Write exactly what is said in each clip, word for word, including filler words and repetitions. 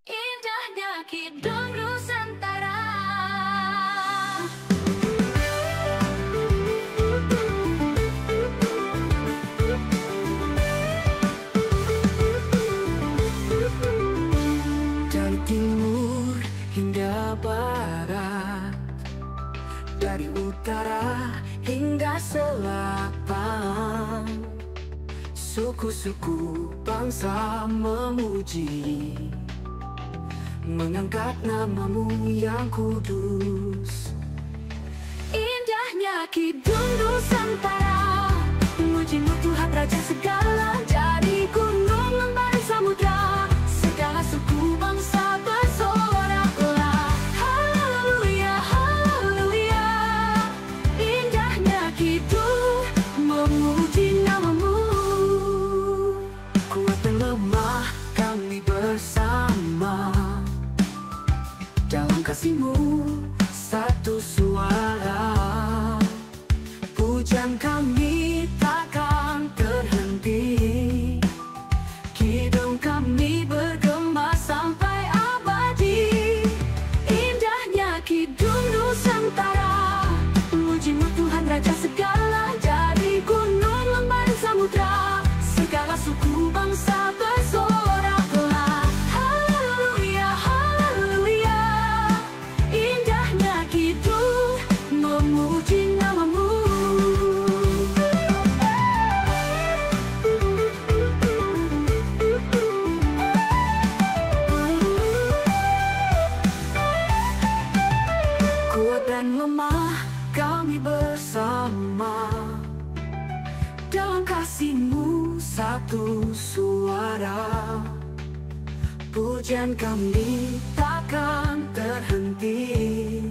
Indahnya Kidung Nusantara. Dari timur hingga barat, dari utara hingga selatan, suku-suku bangsa memuji, mengangkat nama-Mu yang kudus. Indahnya Kidung Nusantara, memuji-Mu Tuhan Raja segala, dari gunung, lembah dan samudra, segala suku bangsa bersorak-sorak. Haleluya, haleluya. Indahnya Kidung, memuji nama-Mu. Kuat dan lemah kami bersama, dalam kasih-Mu satu suara. Pujian kami takkan terhenti, kidung kami bergema sampai abadi. Indahnya Kidung Nusantara, memuji-Mu Tuhan Raja segala, dari gunung, lembah dan samudra, segala suku bangsa bersorak-sorak. Haleluya, haleluya. Indahnya Kidung, memuji nama-Mu. Kuat dan lemah kami bersama, dalam kasih-Mu satu suara. Pujian kami takkan terhenti,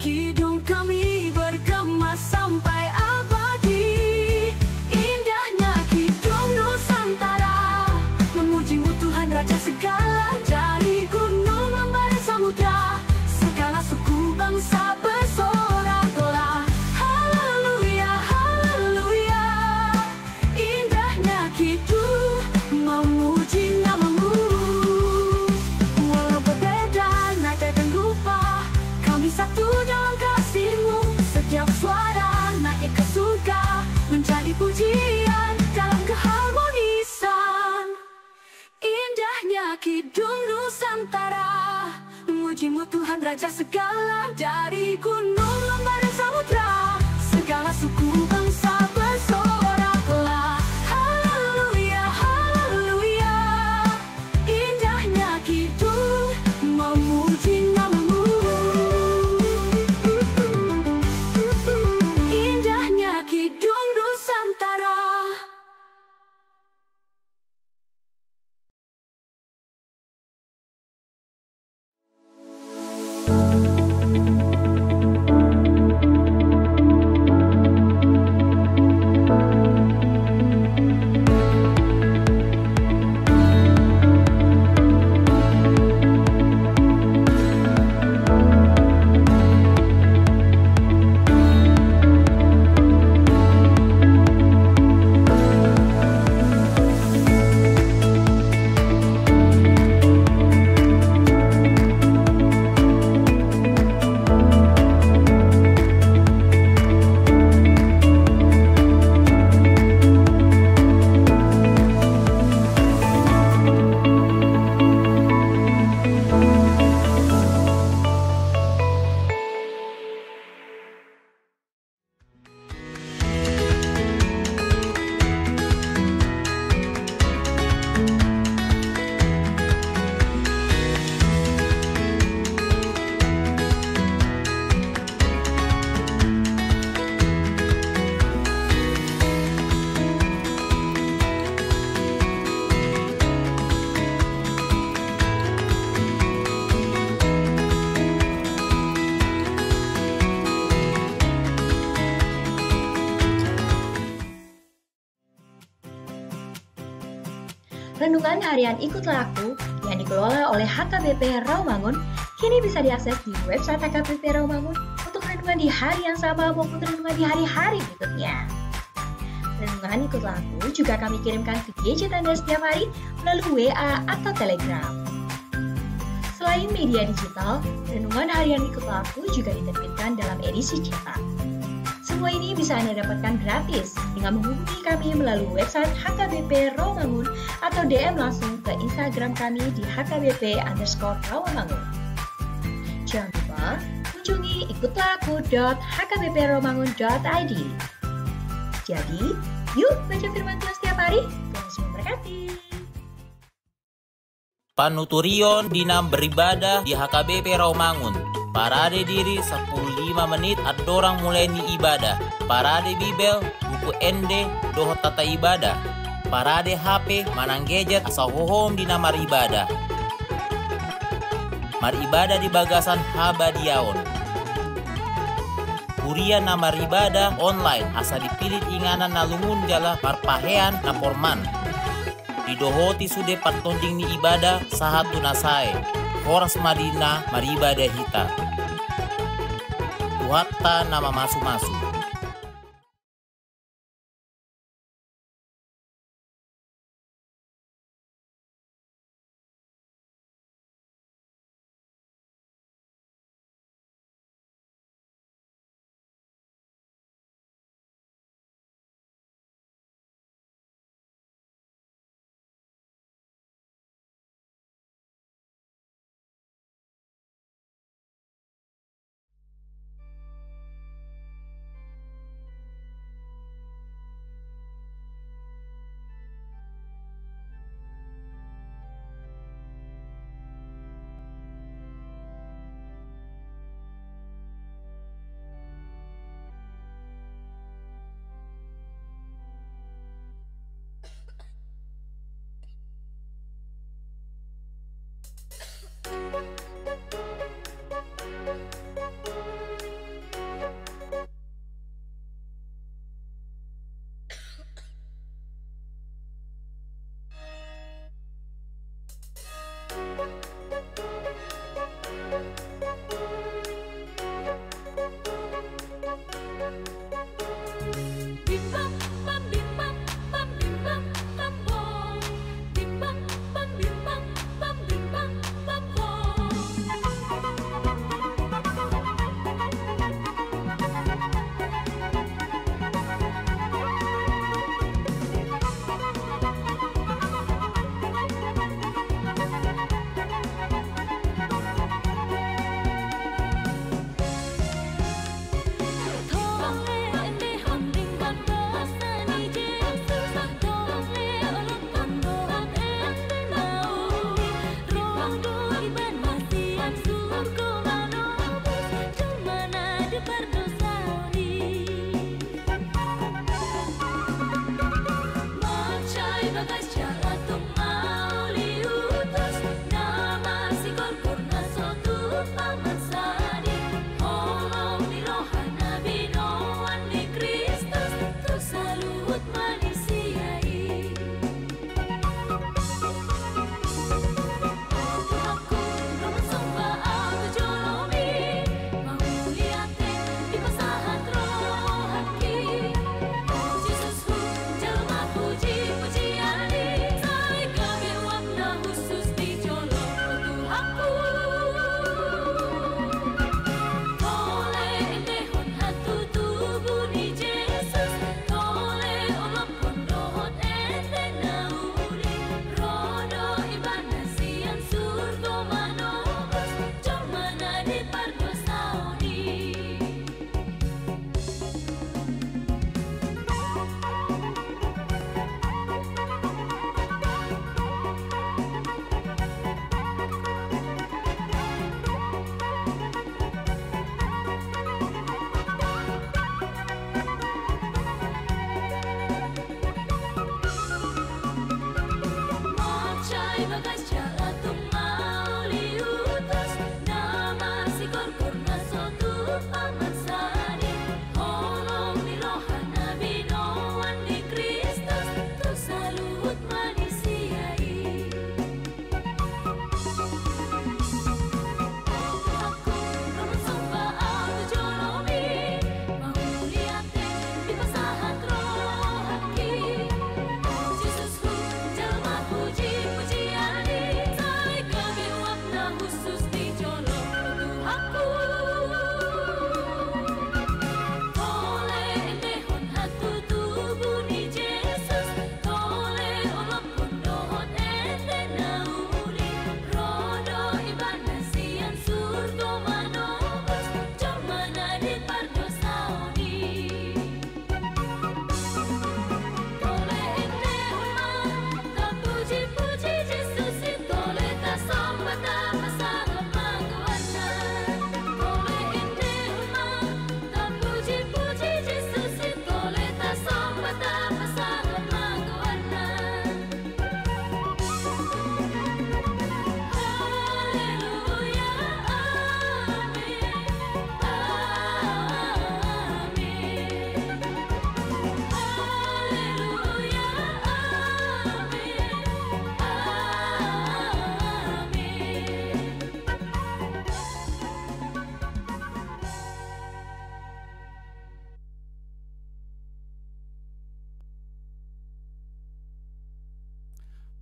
kidung kami bergema sampai abadi. Indahnya Kidung Nusantara, memuji-Mu Tuhan Raja segala, dari gunung, lembah dan samudra, segala suku bangsa bersorak-sorak. Haleluya, haleluya. Indahnya Kidung, memuji nama-Mu. Walau berbeda nada dan rupa, kami satu dalam kasih-Mu. Setiap suara naik ke surga, menjadi pujian dalam keharmonisan. Indahnya Kidung Nusantara, memuji-Mu Tuhan Raja segala, dari gunung, lembah dan samudra, segala suku bangsa bersorak-sorak. Haleluya, haleluya. Indahnya Kidung, memuji nama-Mu. Indahnya Kidung Nusantara. Renungan Harian Ikutlah Aku yang dikelola oleh H K B P Rawamangun, kini bisa diakses di website H K B P Rawamangun untuk renungan di hari yang sama maupun renungan di hari-hari berikutnya. Renungan Ikutlah Aku juga kami kirimkan ke gadget Anda setiap hari melalui W A atau Telegram. Selain media digital, renungan harian Ikutlah Aku juga diterbitkan dalam edisi cetak. Semua ini bisa Anda dapatkan gratis dengan menghubungi kami melalui website H K B P Rawamangun atau D M langsung ke Instagram kami di H K B P underscore Rawamangun. Jangan lupa kunjungi ikutlah aku dot H K B P rawamangun dot I D. Jadi, yuk baca firman Tuhan setiap hari. Tuhan Yesus memberkati. Panuturion di na maribadah di H K B P Rawamangun. Parade diri sampulu lima menit andorang mulai ni ibadah. Parade Bibel, buku ende, dohot tata ibadah. Parade H P manang gadget asa hohom di na maribadah. Maribadah di bagasan habadiaon. Huria na maribadah online asa dipillit inganan na lungun jala marpahean na porman. Didohoti sude partonding ni ibadah sahat tu na sae. Horas ma di na maribadah hita. Tuhanta na mamasumasu.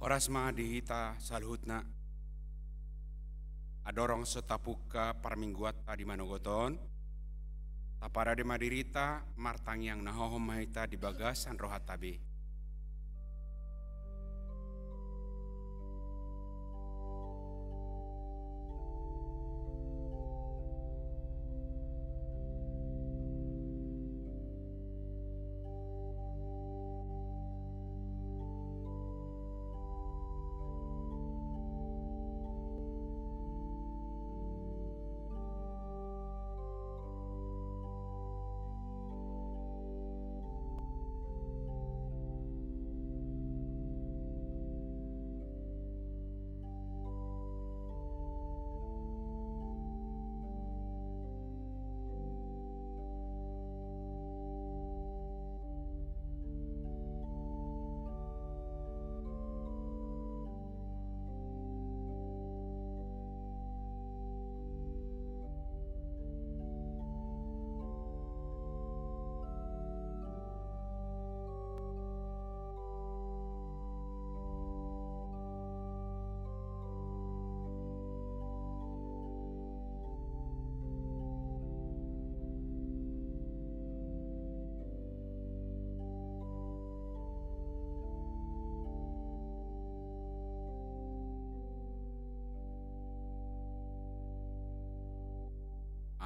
Horas ma di hita saluhutna. Andorang so tapungka parmingguanta di manogot on, taparade ma dirinta martangiang na hohom ma hita di bagasan rohanta be.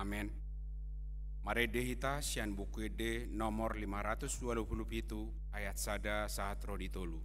Amen. Marende hita sian Buku Ende nomor lima ratus dua puluh pitu, ayat sada sahat ro di tolu.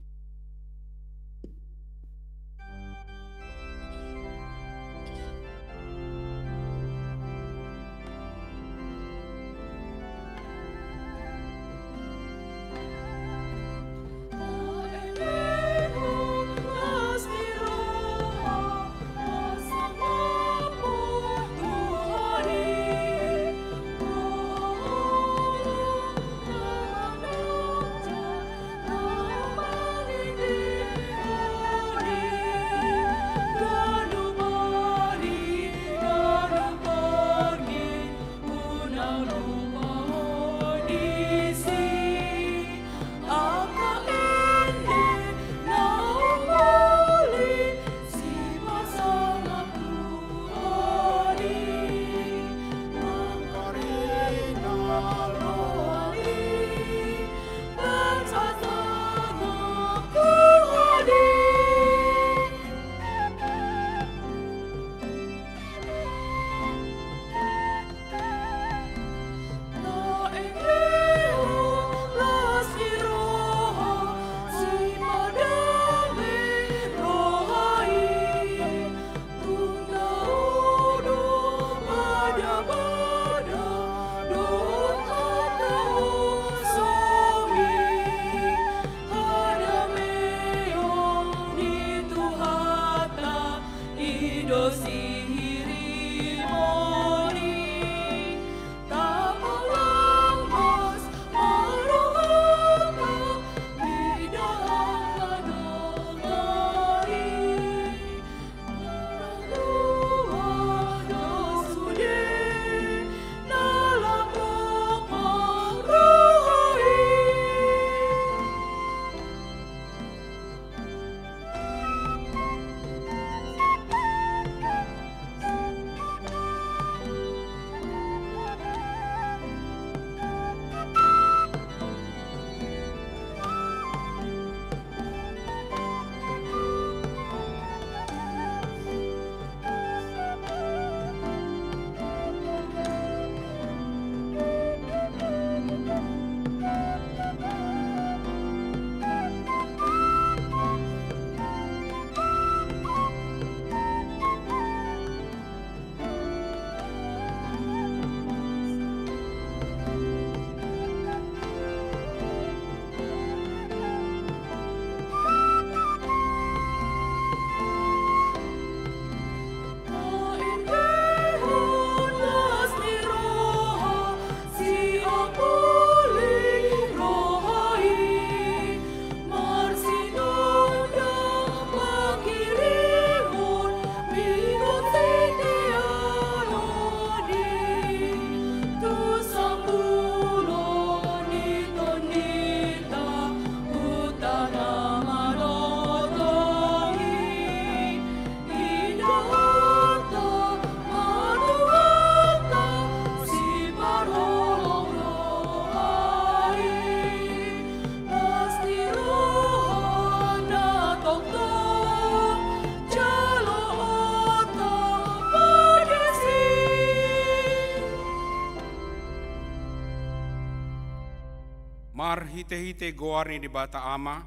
Marhite-hite goar ni Debata Ama,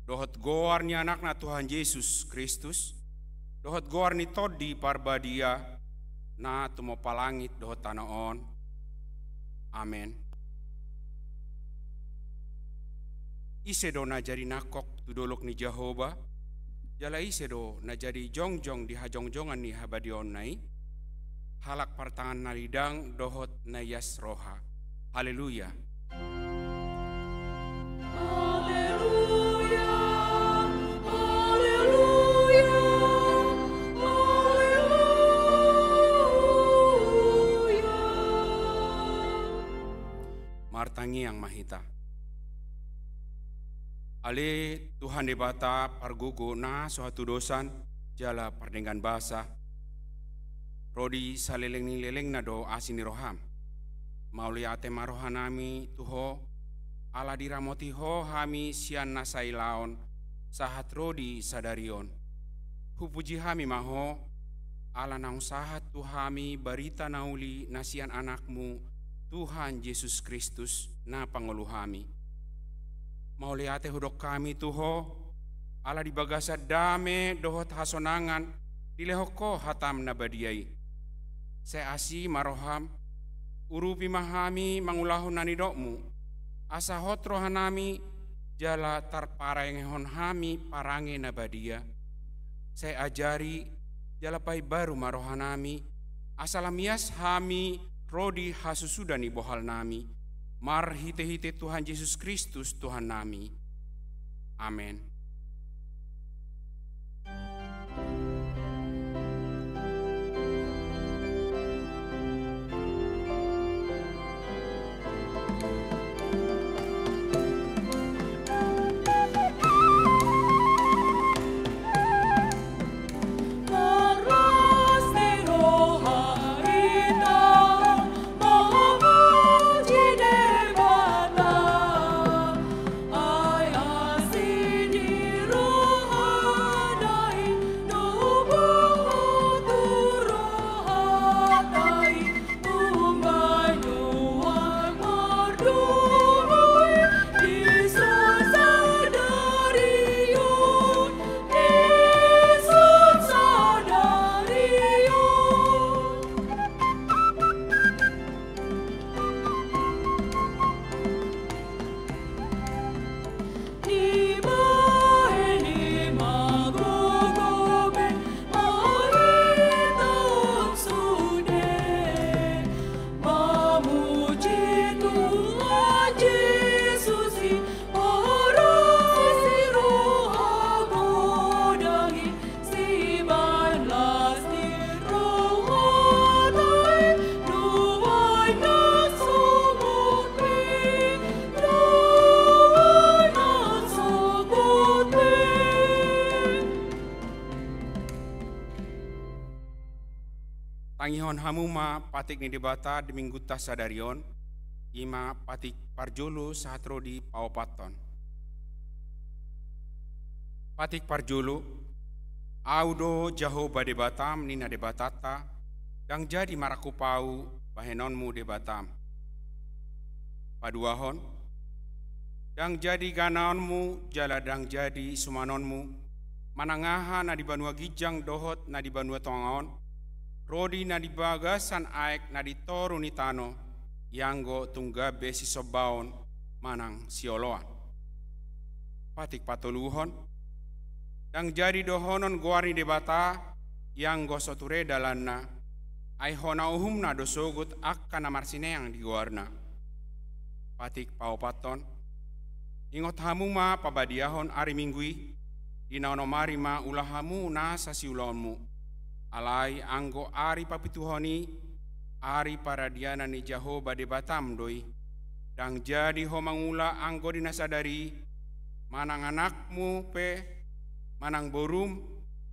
dohot goar ni Anakna Tuhan Jesus Kristus, dohot goar ni Tondi Parbadia, na tumompa langit dohot tano on. Amen. Ise do na jadi nangkok tu dolok ni Jahowa, jala ise do na jadi jongjong di hajongjongan ni habadiaonna i? Halak partangan na didang dohot na ias roha. Haleluya. Haleluya, haleluya, haleluya. Martangiang ma hita. Ale Tuhan Debata pargogo na so hatudosan jala pardenggan basa, ro di saleleng ni lelengna do asi ni roham. Mauliate ma rohanami tu Ho, ala diramoti Ho hami sian na sailaon, sahat ro di sadari on. Hupuji hami ma Ho, ala naung sahat tu hami barita na uli na sian Anakmu, Tuhan Jesus Kristus, na pangolu hami. Mauliate hudok hami tu Ho, ala di bagasan dame dohot hasonangan dilehon Ho hatam na badia i. Sai asi ma roham, urupi ma hami mangulahon na nidokmu, asa hot rohanami jala tarparangehon hami parange na badia. Sai ajari jala paimbaru ma rohanami, asa lam ias hami ro di hasusuda ni bohalnami. Marhite-hite Tuhan Jesus Kristus Tuhannami. Amen. Tangihon hamu ma patik ni Debata di Minggunta sadari on, i ma patik parjolo sahat ro di paopathon. Patik parjolo, Ahu do Jahowa Debatam, ninna Debatanta, ndang jadi marangkup Ahu bahenonmu Debatam. Paduahon, ndang jadi ganaonmu jala ndang jadi sumanonmu, manang aha na di banua ginjang dohot na di banua tonga on, ro di na di bagasan aek na di toru ni tano, ianggo tung gabe sisombaon manang sioloan. Patik patoluhon, ndang jadi dohonon goar ni Debata, ianggo so ture dalanna, ai hona uhumna do sogot angka na marsineang di goarna. Patik paopathon, ingot hamu ma pabadiahon ari Minggu i, di na onom ari ma ula hamu nasa siulaonmu. Alai anggo ari papituhon i, ari paradianan ni Jahowa Debatam do i. Ndang jadi ho mangula anggo di na sadari i, manang anakmu pe, manang borum,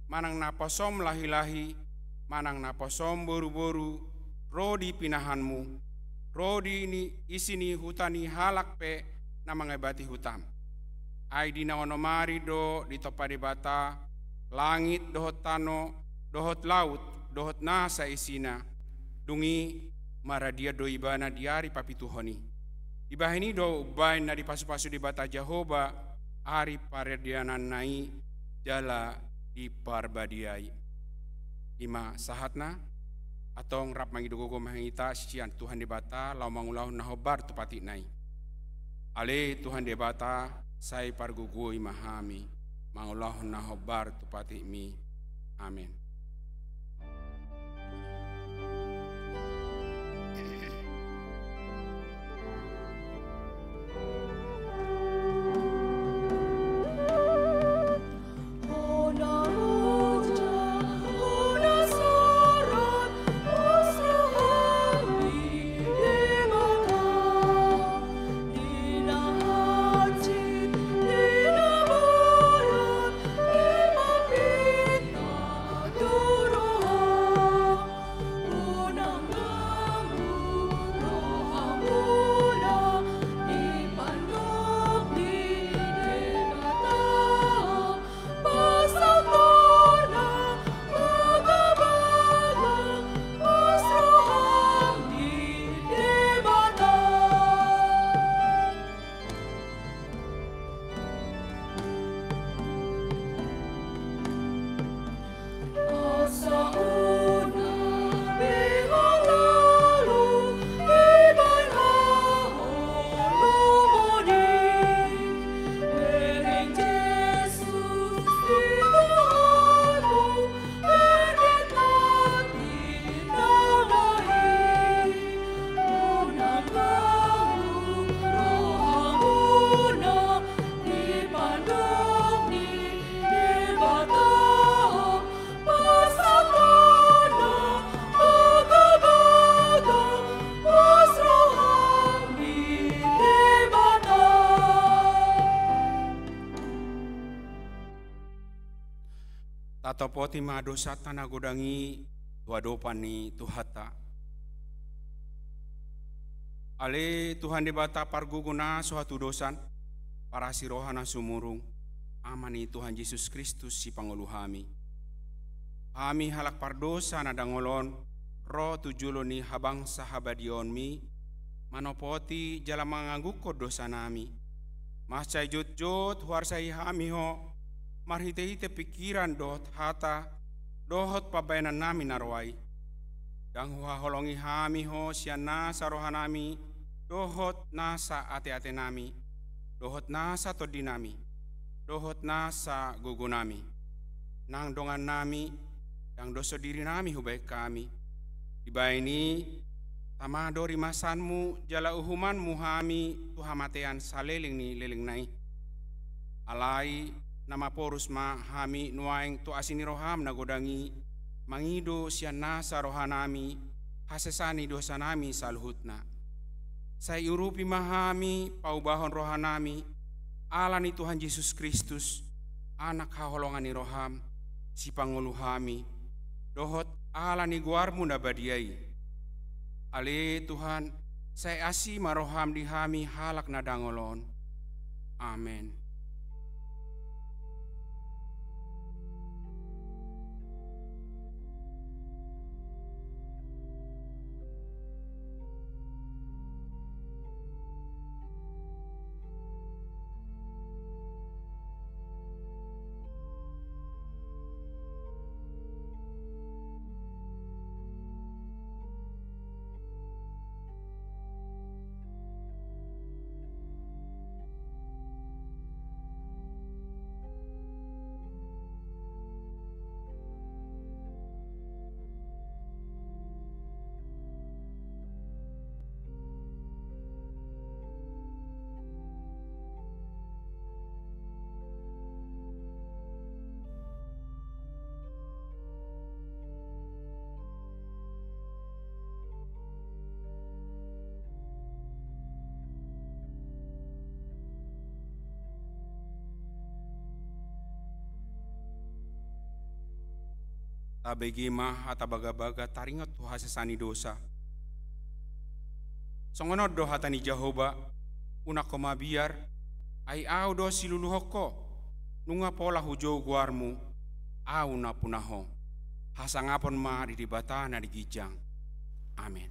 manang naposom lahi-lahi, manang naposom boru-boru, ro di pinahanmu, ro di ni isi ni huta ni halak pe na mangebati hutam. Ai di na onom ari do ditompa Debata langit dohot tano, dohot laut, dohot nasa isina. Dung i maradia do ibana di ari papituhon i. Dibahen i do umbahen na dipasupasu Debata Jahowa ari pardiananna i jala diparbadiai. I ma sahatna. Antong rap mangido gogo ma hita sian Tuhan Debata laho mangulahon na hombar tu patikna i. Ale Tuhan Debata, sai pargogoi ma hami mangulahon na hombar tu patikmi. Amen. Tatopoti ma dosanta na godang i tu adopan ni Tuhanta. Ale Tuhan Debata pargogo na so hatudosan, parasi roha na sumurung, Ama ni Tuhan Jesus Kristus sipangolu hami. Hami halak pardosa na dangol on, ro tu jolo ni habangsa habadiaonmi, manopoti jala manganggungkon dosanami. Mansai jotjot huarsai hami ho, marhitehite pingkiran dohot hata, dohot pambahenannami na roa i. Ndang huhaholongi hami ho sian nasa rohanami, dohot nasa ateatenami, dohot nasa tondinami, dohot nasa gogonami. Nang dongannami, ndang doshon dirinami hubahen hami. Dibahen i, tama do rimasanmu jala uhumanmu hami tu hamatean saleleng ni lelengna i. Alai na maporus ma hami nuaeng tu asi ni roham na godang i, mangido sian nasa rohanami hasesaan ni dosanami saluhutna. Sai urupi ma hami paubahon rohanami, ala ni Tuhan Jesus Kristus, Anak haholongan ni roham, sipangolu hami, dohot ala ni goarmu na badia i. Ale Tuhan, sai asi ma roham di hami halak na dangol on. Amen. Tabege ma hata bagabaga taringot tu hasesaan ni dosa. Songon on do hata ni Jahowa: Unang ho mabiar, ai Ahu do siluluhon ho. Nunga pola hujou goarmu, Ahu nampuna ho. Hasangapon ma di Debata na di ginjang. Amen.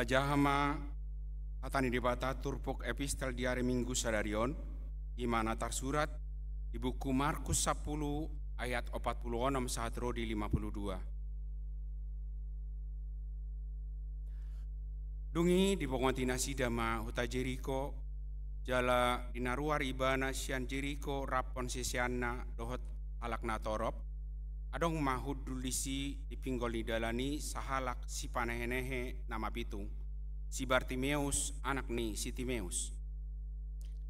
Jaha ma hata ni Debata turpuk epistel di ari Minggu sadari on, i ma na tarsurat di buku Markus sampulu ayat opat pulu onom sahat ro di lima pulu dua. Dung i dibongot nasida ma huta Jeriko, jala di na ruar ibana sian Jeriko rap siseanna dohot halak na torop. Adong ma hundul disi di pinggol ni dalan i sahalak sipanehenehe na mapitung, si Bartimeus, anak ni si Timeus.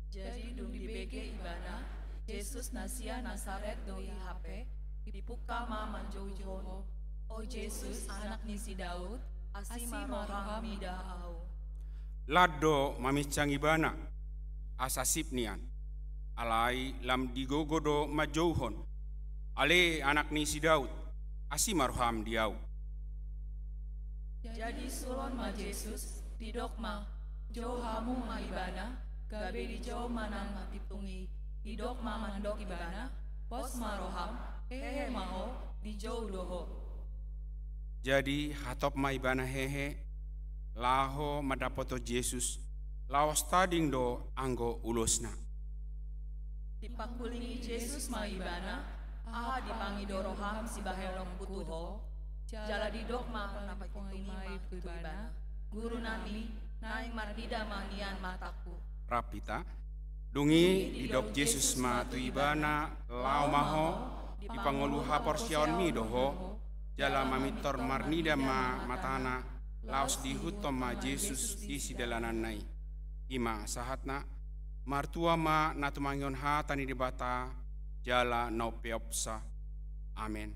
Jadi dung dibege ibana, Jesus na sian Nasaret do i hape, dipungka ma manjouhon: O Jesus, anak ni si Daud, asi ma roham mida ahu. Lan do maminsang ibana, asa sip nian. Alai lam digogo do manjouhon: Ale anak ni si Daud, asi ma roham di ahu. Jadi sulon ma Jesus, didok ma: Jou hamu ma ibana. Gabe dijou ma na mapitung i. Didok ma mandok ibana: Pos ma roham, hehe ma ho, dijou do ho. Jadi hatop ma ibana hehe, laho mandapothon Jesus, laos tading do anggo ulosna. Dipangkulingi Jesus ma ibana: Aha dipangido roham sibahenonku tu ho? Jala didok ma na mapitung i tu ibana: Guru nami, naeng marnida ma nian matangku. Rap hita. Dung i didok Jesus ma tu ibana: Laho ma ho, dipangolu haporseaonmi do ho. Jala mamintor marnida ma matana, laos diihuthon ma Jesus di sidalananna i. I ma sahatna. Martua ma na tumangihon hata ni Debata jala na umpeopsa. Amen.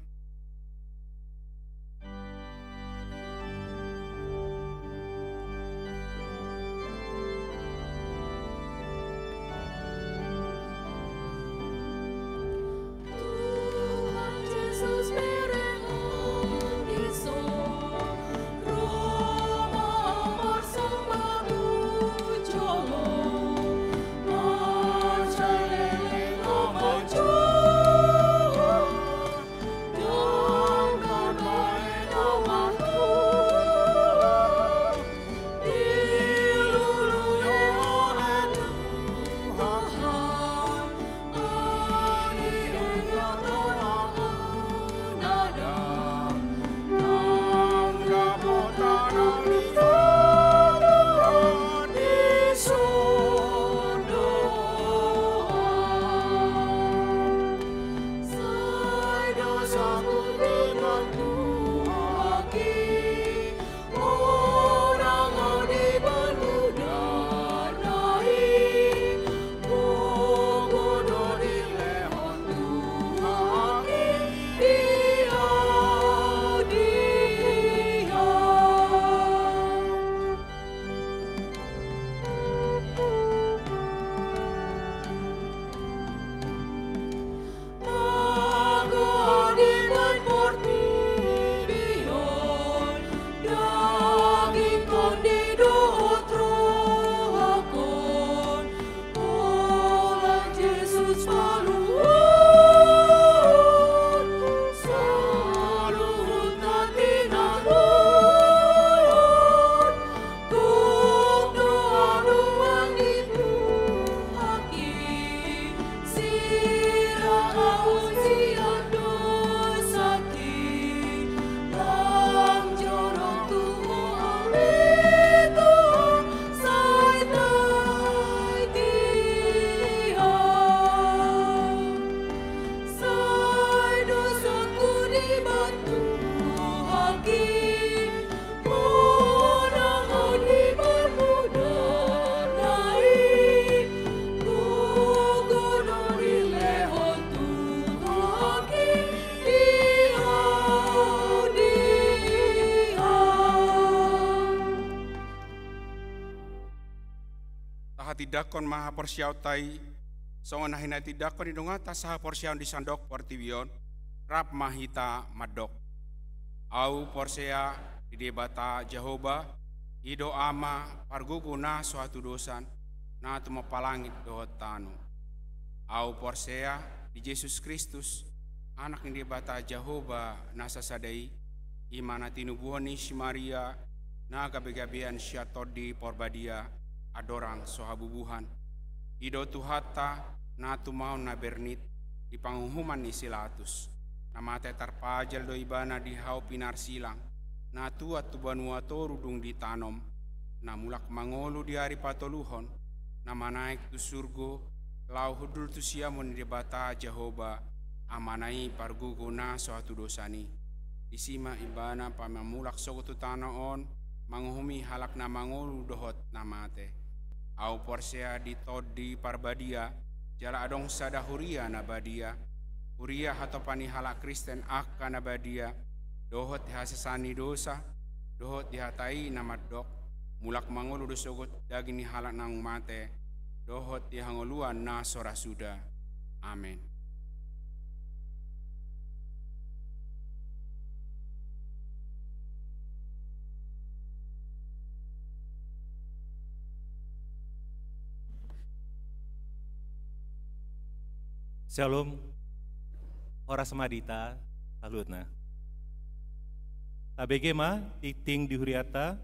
Tahatindangkon ma haporseaonta i, songon na hinatindangkon ni donganta sahaporseaon di sandok portibi on, rap ma hita mandok. Ahu porsea di Debata Jahowa, i do Ama pargogo na so hatudosan, na tumompa langit dohot tano. Ahu porsea di Jesus Kristus, Anak ni Debata Jahowa na sasada i, i ma na tinubuhon ni si Maria, na gabegabean sian Tondi Parbadia, andorang so habubuhan. I do Tuhanta, na tumaon na bernit di panguhuman ni si Latus, na mate tarpajal do ibana di hau pinarsilang, na tuat tu banua toru dung ditanom, na mulak mangolu di ari patoluhon, na manaek tu surgo, laho hundul tu siamun ni Debata Jahowa, Amana i pargogo na so hatudosan i. Disi ma ibana pamamulak sogot tu tano on, manguhumi halak na mangolu dohot na mate. Ahu porsea di Tondi Parbadia, jala adong sada huria na badia, huria hatopan ni halak Kristen angka na badia, dohot di hasesaan ni dosa, dohot di hata i na mandok, mulak mangolu do sogot daging ni halak naung mate, dohot di hangoluan na so ra suda. Amen. Syalom. Horas ma di hita saluhutna. Tabege ma tingting di huriata,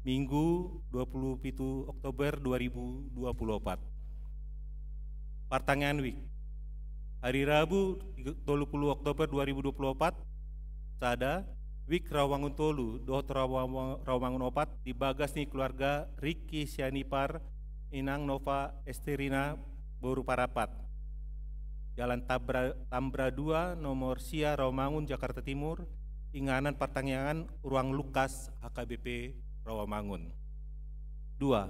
Minggu dua puluh pitu Oktober dua ribu dua puluh opat. Partangiangan wijk. Hari Rabu, tolu puluh Oktober dua ribu dua puluh opat, sada, wijk Rawamangun tolu dohot Rawa-, Rawamangun opat di bagas ni keluarga Riki Sianipar, Inang Nova Esterina, boru Parapat. Jalan Tambra, Tambra dua, nomor sia, Rawamangun, Jakarta Timur, inganan partangiangan Ruang Lukas, H K B P Rawamangun. Dua,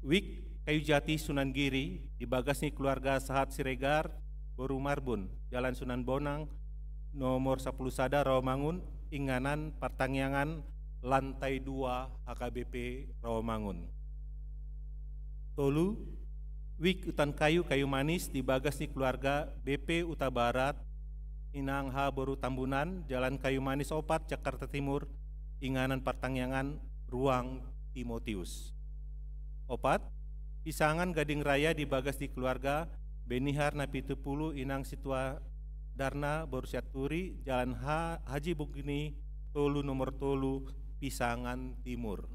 wijk Kayu Jati Sunan Giri di bagas ni keluarga Sahat Siregar, boru Marbun, Jalan Sunan Bonang, nomor sapuluh sada, Rawamangun, inganan partangiangan lantai dua H K B P Rawamangun. Tolu, wijk Hutan Kayu, Kayu Manis di bagas ni keluarga B P Hutabarat, Inang H boru Tambunan, Jalan Kayu Manis opat, Jakarta Timur, inganan partangiangan Ruang Timotius. Opat, pisangan Gading Raya di bagas ni keluarga Benihar na pitu pulu, Inang Situa Darna boru Sianturi, Jalan Ha-, Haji Bugni tolu, nomor tolu, Pisangan Timur.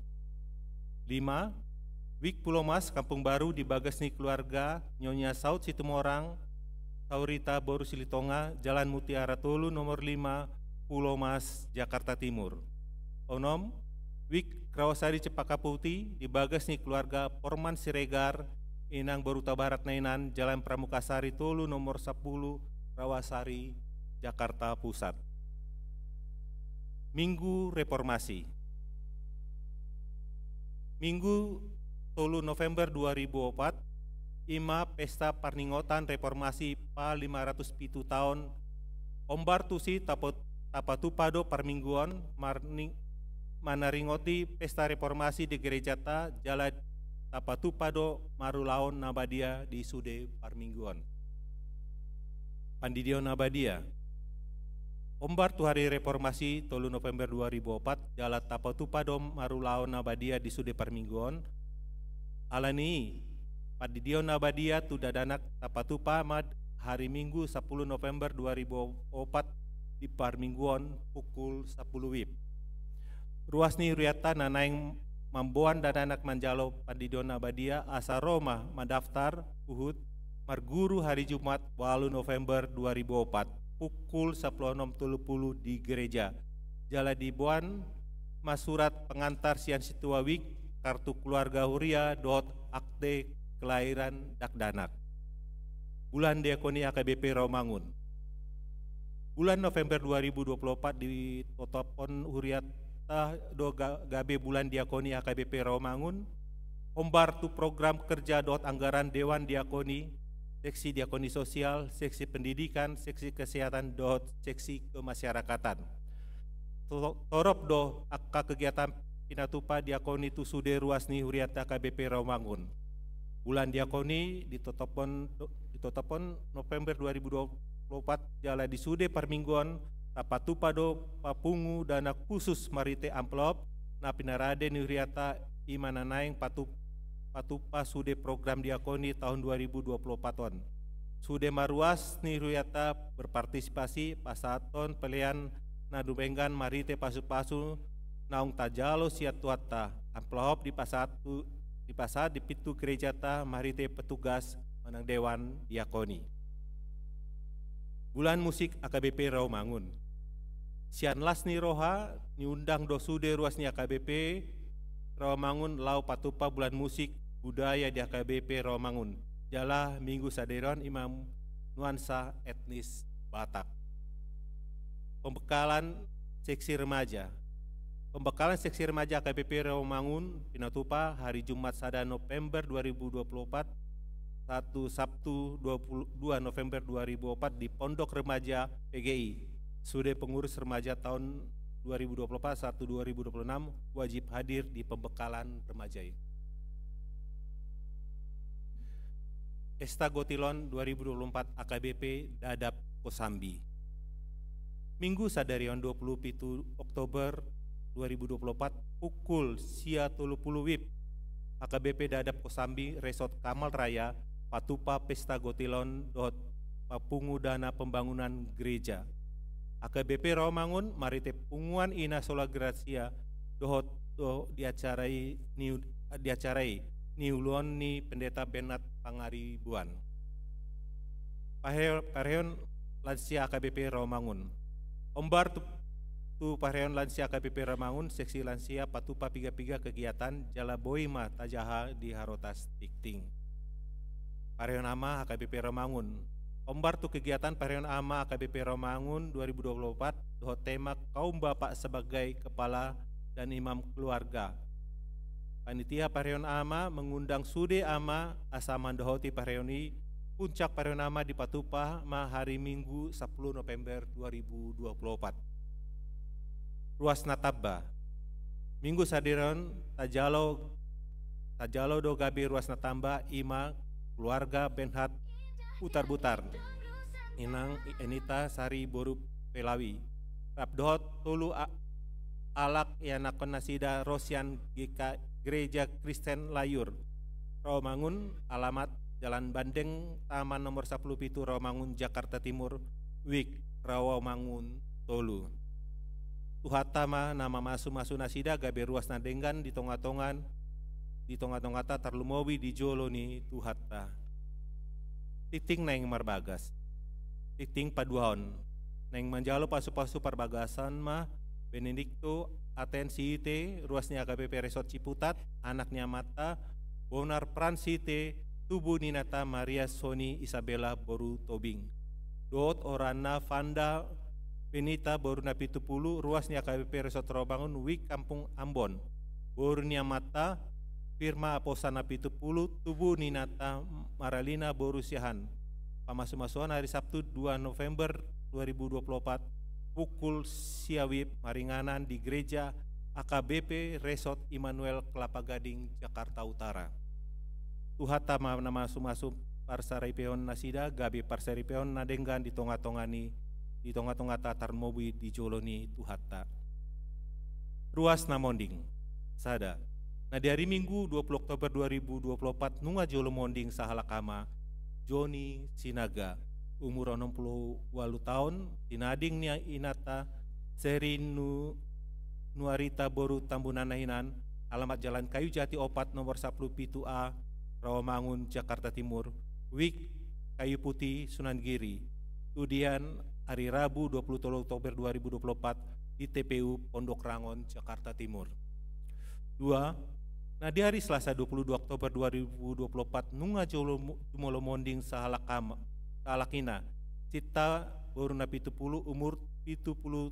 Lima, wijk Pulomas, Kampung Baru di bagas ni keluarga Nyonya Saud Situmorang, Saurita boru Silitonga, Jalan Mutiara tolu, nomor lima, Pulomas, Jakarta Timur. Onom, wijk Rawasari Cempaka Putih di bagas ni keluarga Porman Siregar, Inang boru Hutabarat Nainan, Jalan Pramuka Sari tolu, nomor sapuluh, Rawasari, Jakarta Pusat. Minggu Reformasi. Minggu tolu November dua ribu opat, i ma pesta parningotan reformasi pa lima ratus pitu taon. Ombar tusi tapo-, tapatupa do parmingguon marni-, manaringoti pesta reformasi di gerejata, jala tapatupa do marulaon na badia di sude parmingguon. Pandidion na badia. Ombar tu hari reformasi tolu November dua ribu opat, jala tapatupa do marulaon na badia di sude parmingguon. Alani i, pandidion na badia tu dakdanak tapatupa ma hari Minggu sapuluh November dua ribu opat di parmingguon pukul sapuluh wib. Ruas ni hurianta na naeng mamboan dakdanak manjalo pandidion na badia asa ro ma mandaftar huhut marguru hari Jumat ualu November dua ribu opat, pukul sapuluh onom tolu pulu di gereja. Jala diboan ma surat pengantar sian sintua wijk, kartu keluarga huria dohot akte kelahiran dakdanak. Bulan Diakoni H K B P Rawamangun. Bulan November dua ribu dua puluh opat ditotophon hurianta do ga-, gabe Bulan Diakoni H K B P Rawamangun, ombar tu program kerja dohot anggaran Dewan Diakoni, Seksi Diakoni Sosial, Seksi Pendidikan, Seksi Kesehatan dohot Seksi Kemasyarakatan. To-, torop do angka kegiatan pinatupa diakoni tu sude ruas ni hurianta H K B P Rawamangun. Bulan Diakoni ditotophon, ditotophon November dua ribu dua puluh opat, jala di sude parmingguon tapatupa do papungu dana khusus marhite amplop na pinarade ni hurianta, i ma na naeng patu-, patupa sude program diakoni taon dua ribu dua puluh opat on. Sude ma ruas ni hurianta berpartisipasi pasahathon pelean na dumenggan marhite pasu-pasu naung tajalo sian Tuhanta, amplop dipasahat tu, dipasahat di pintu gerejata marhite petugas manang dewan diakoni. Bulan musik A K B P Rawamangun. Sian las ni roha, niundang do sude ruas ni A K B P Rawamangun laho patupa bulan musik budaya di A K B P Rawamangun, jala Minggu sadari on i ma nuansa etnis Batak. Pembekalan seksi remaja. Pembekalan seksi remaja A K B P Rawamangun pinatupa hari Jumat sada November dua ribu dua puluh empat, sahat tu Sabtu dua puluh dua November dua ribu empat di Pondok Remaja P G I. Sude pengurus remaja tahun dua ribu dua puluh empat sahat tu dua ribu dua puluh enam wajib hadir di pembekalan remaja i. Pesta Gotilon dua ribu dua puluh empat A K B P Dadap Kosambi. Minggu sadari on dua puluh pitu Oktober dua ribu dua puluh empat pukul sia tolu puluh wib, A K B P Dadap Kosambi Resort Kamal Raya patupa Pesta Gotilon dohot papungu dana pembangunan gereja. A K B P Rawamangun marhite punguan Ina Sola Gratia dohot do di acara i ni, di acara i niuluhon ni Pendeta Bernard Pangaribuan. Pahe-, pahereon lansia A K B P Rawamangun. Hombar tu, tu pahereon lansia A K B P Rawamangun, seksi lansia patupa piga-piga kegiatan jala boi ma tajaha di harotas tingting. Pahereon ama A K B P Rawamangun. Hombar tu kegiatan pahereon ama A K B P Rawamangun dua ribu dua puluh empat dohot tema Kaum Bapak Sebagai Kepala dan Imam Keluarga. Panitia pahereon ama mengundang sude ama asa mandohoti pahereon i. Puncak pahereon ama dipatupa ma hari Minggu sampulu November dua ribu dua puluh empat. Ruas na tamba. Minggu sadari on tajalo, tajalo do gabe ruas na tamba, i ma keluarga Benhat Butarbutar, Inang Enita Sari boru Pelawi, rap dohot tolu a-, halak ianakhon nasida ro sian G K, Gereja Kristen Layur Rawamangun, alamat Jalan Bandeng Taman nomor sampulu pitu, Rawamangun, Jakarta Timur, wik Rawamangun tolu. Tuhanta ma na mamasu-masu nasida gabe ruas na denggan di tonga-tonga, di tonga-tonganta tarlumobi di jolo ni Tuhanta. Tingting naeng marbagas. Tingting paduahon. Naeng manjalo pasu-pasu parbagason ma Benedikto Aten Siite, ruas ni A K B P Resort Ciputat, anak ni amanta, Bonar Pran Siite, tubu ni inanta Maria Soni Isabella boru Tobing, dohot oranna Fanda Benita boru Napitupulu, ruas ni A K B P Resort Rawamangun, wik Kampung Ambon, boru ni amanta Firma Aposa Napitupulu, tubu ni inanta Maralina boru Siahaan. Pamasu-masuon hari Sabtu dua November dua ribu dua puluh empat pukul sia wib maringanan di gereja A K B P Resort Immanuel Kelapa Gading, Jakarta Utara. Tuhanta ma na mamasu-masu parsaripeon nasida gabe parsaripeon na denggan di tonga-tonga ni, di tonga-tonganta tarlumobi di jolo ni Tuhanta. Ruas na monding. Sada. Na di ari Minggu dua puluh Oktober dua ribu dua puluh empat nunga jolo monding sahalak ama, Joni Sinaga, umur onom puluh ualu taon, tinading ni inanta Seri Nu-, Nuarita boru Tambunan na hinan, alamat Jalan Kayu Jati opat nomor sampulu pitu A, Rawamangun, Jakarta Timur, wik Kayu Putih, Sunan Giri. Tudian, ari Rabu dua puluh tolu Oktober dua ribu dua puluh empat di T P U Pondok Rangon, Jakarta Timur. Dua. Na di ari Selasa dua puluh dua Oktober dua ribu dua puluh empat nunga jolo mo-, jumolo monding sahalak ama, sahalak ina, Sinta boru Napitupulu, umur pitu puluh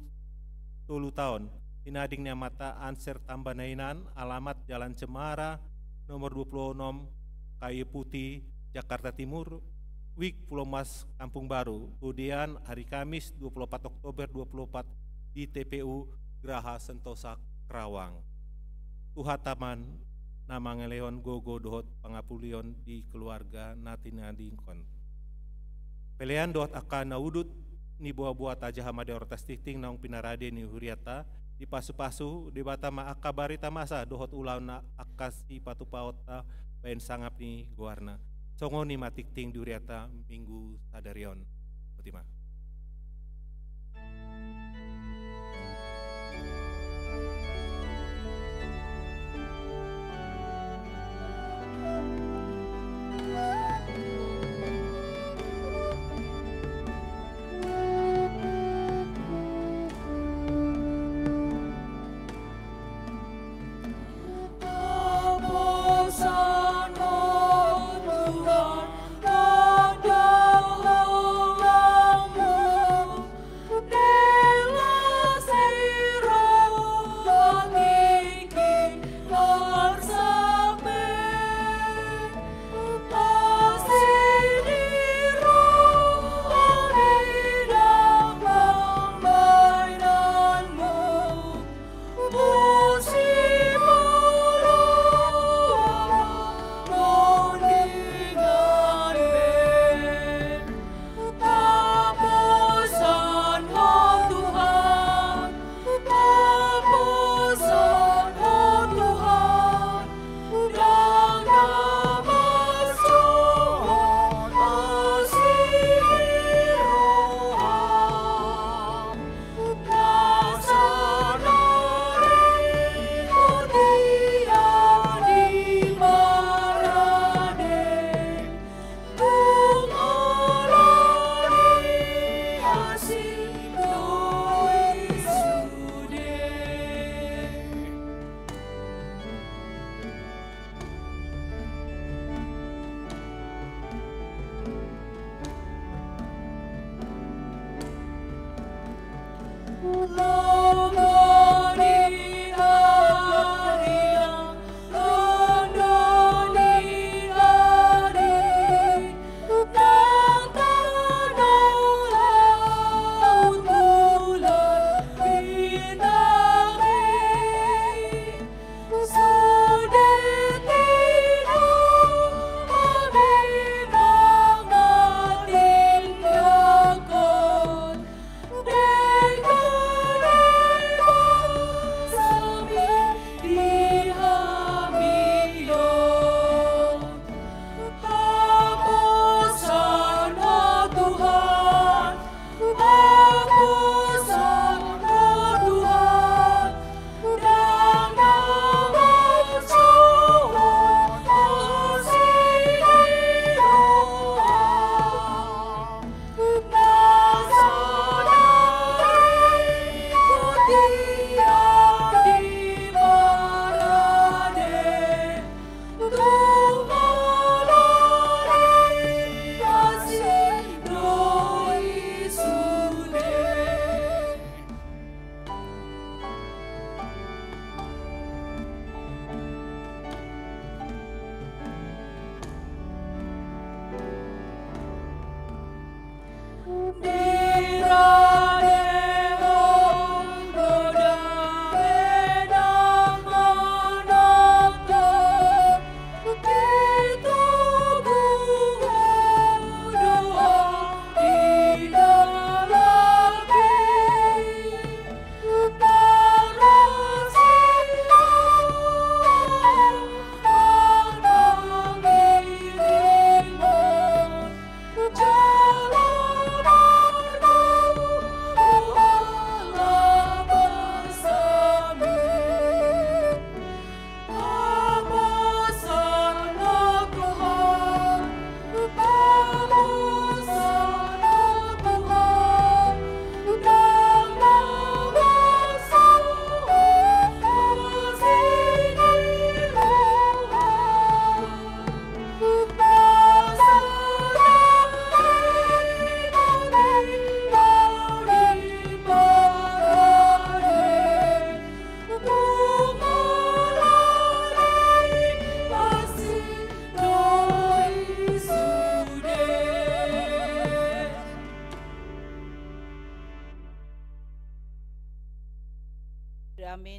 tolu taon, tinading ni amanta Anser Tambunan na hinan, alamat Jalan Cemara nomor dua puluh onom, Kayu Putih, Jakarta Timur, wik Pulomas, Kampung Baru. Tudian, hari Kamis dua puluh empat Oktober dua puluh empat di T P U Graha Sentosa, Karawang. Tuhanta ma na mangalehon gogo dohot pangapulion di keluarga na tinadingkon. Pelean dohot angka na udut ni boa-boa tajaha ma di harotas tingting naung pinarade ni hurianta, dipasu-pasu Debata ma angka barita masa dohot ulaon na angka sipatupaonta bahen sangap ni goarna. Songon i ma tingting di hurianta Minggu sadari on. Boti ma.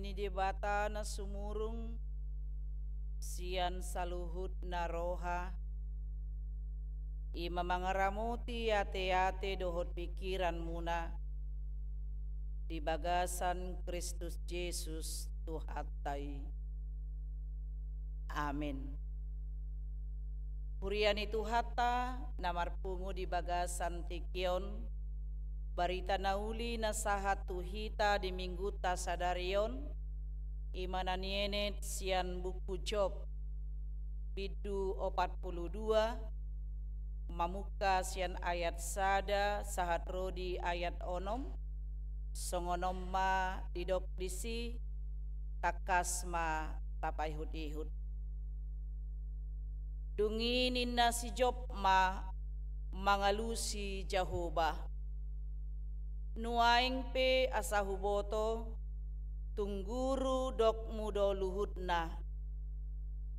ni Debata na sumurung sian saluhutna roha, i ma mangaramoti ateate dohot pingkiranmuna di bagasan Kristus Jesus Tuhanta i. Amen. Huria ni Tuhanta na marpungu di bagasan tingki on, barita na uli na sahat tu hita di minggunta sadari on, i ma na nienet sian buku Job, bindu opat pulu dua, mamungka sian ayat sada sahat ro di ayat onom. Songon on ma didok disi, tangkas ma tapaihut-ihut. Dung i ninna si Job ma mangalusi Jahowa: Nuaeng pe asa huboto, tung guru dokmu do luhutna,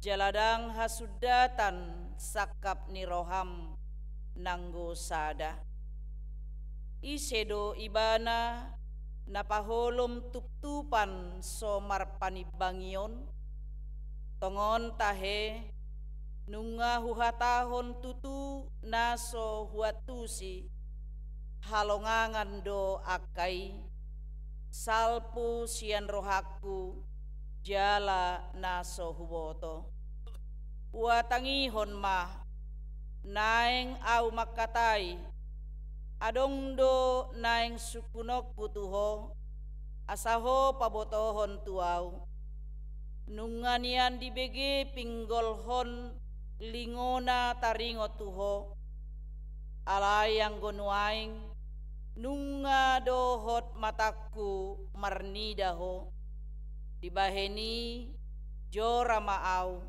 jala ndang hasundatan sangkap ni roham nanggo sada. Ise do ibana na paholom tuptupan so marpanimbangion? Tongon tahe, nunga huhatahon tutu na so huantusi, halongangan do angka i, salpu sian rohangku, jala na so huboto. Huhatangihon ma, naeng ahu mangkatai, adong do naeng sungkunonku tu ho, asa ho pabotohon tu ahu. Nunga nian dibege pinggolhon lingona taringot tu ho. Alai anggo nuaeng, nunga dohot matangku marnida ho. Dibahen i, jora ma ahu,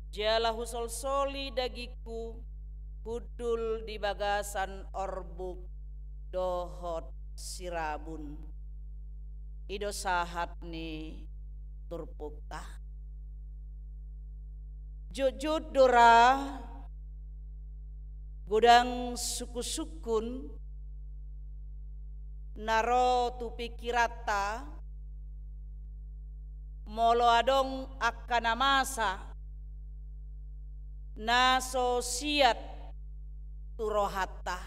jala husolsoli dagingku hundul di bagasan orbuk dohot sirabun. I do sahat ni turpukta. Jotjot do ra godang sungkunsungkun na ro tu pingkiranta, molo adong angka na masa na so siat tu rohanta.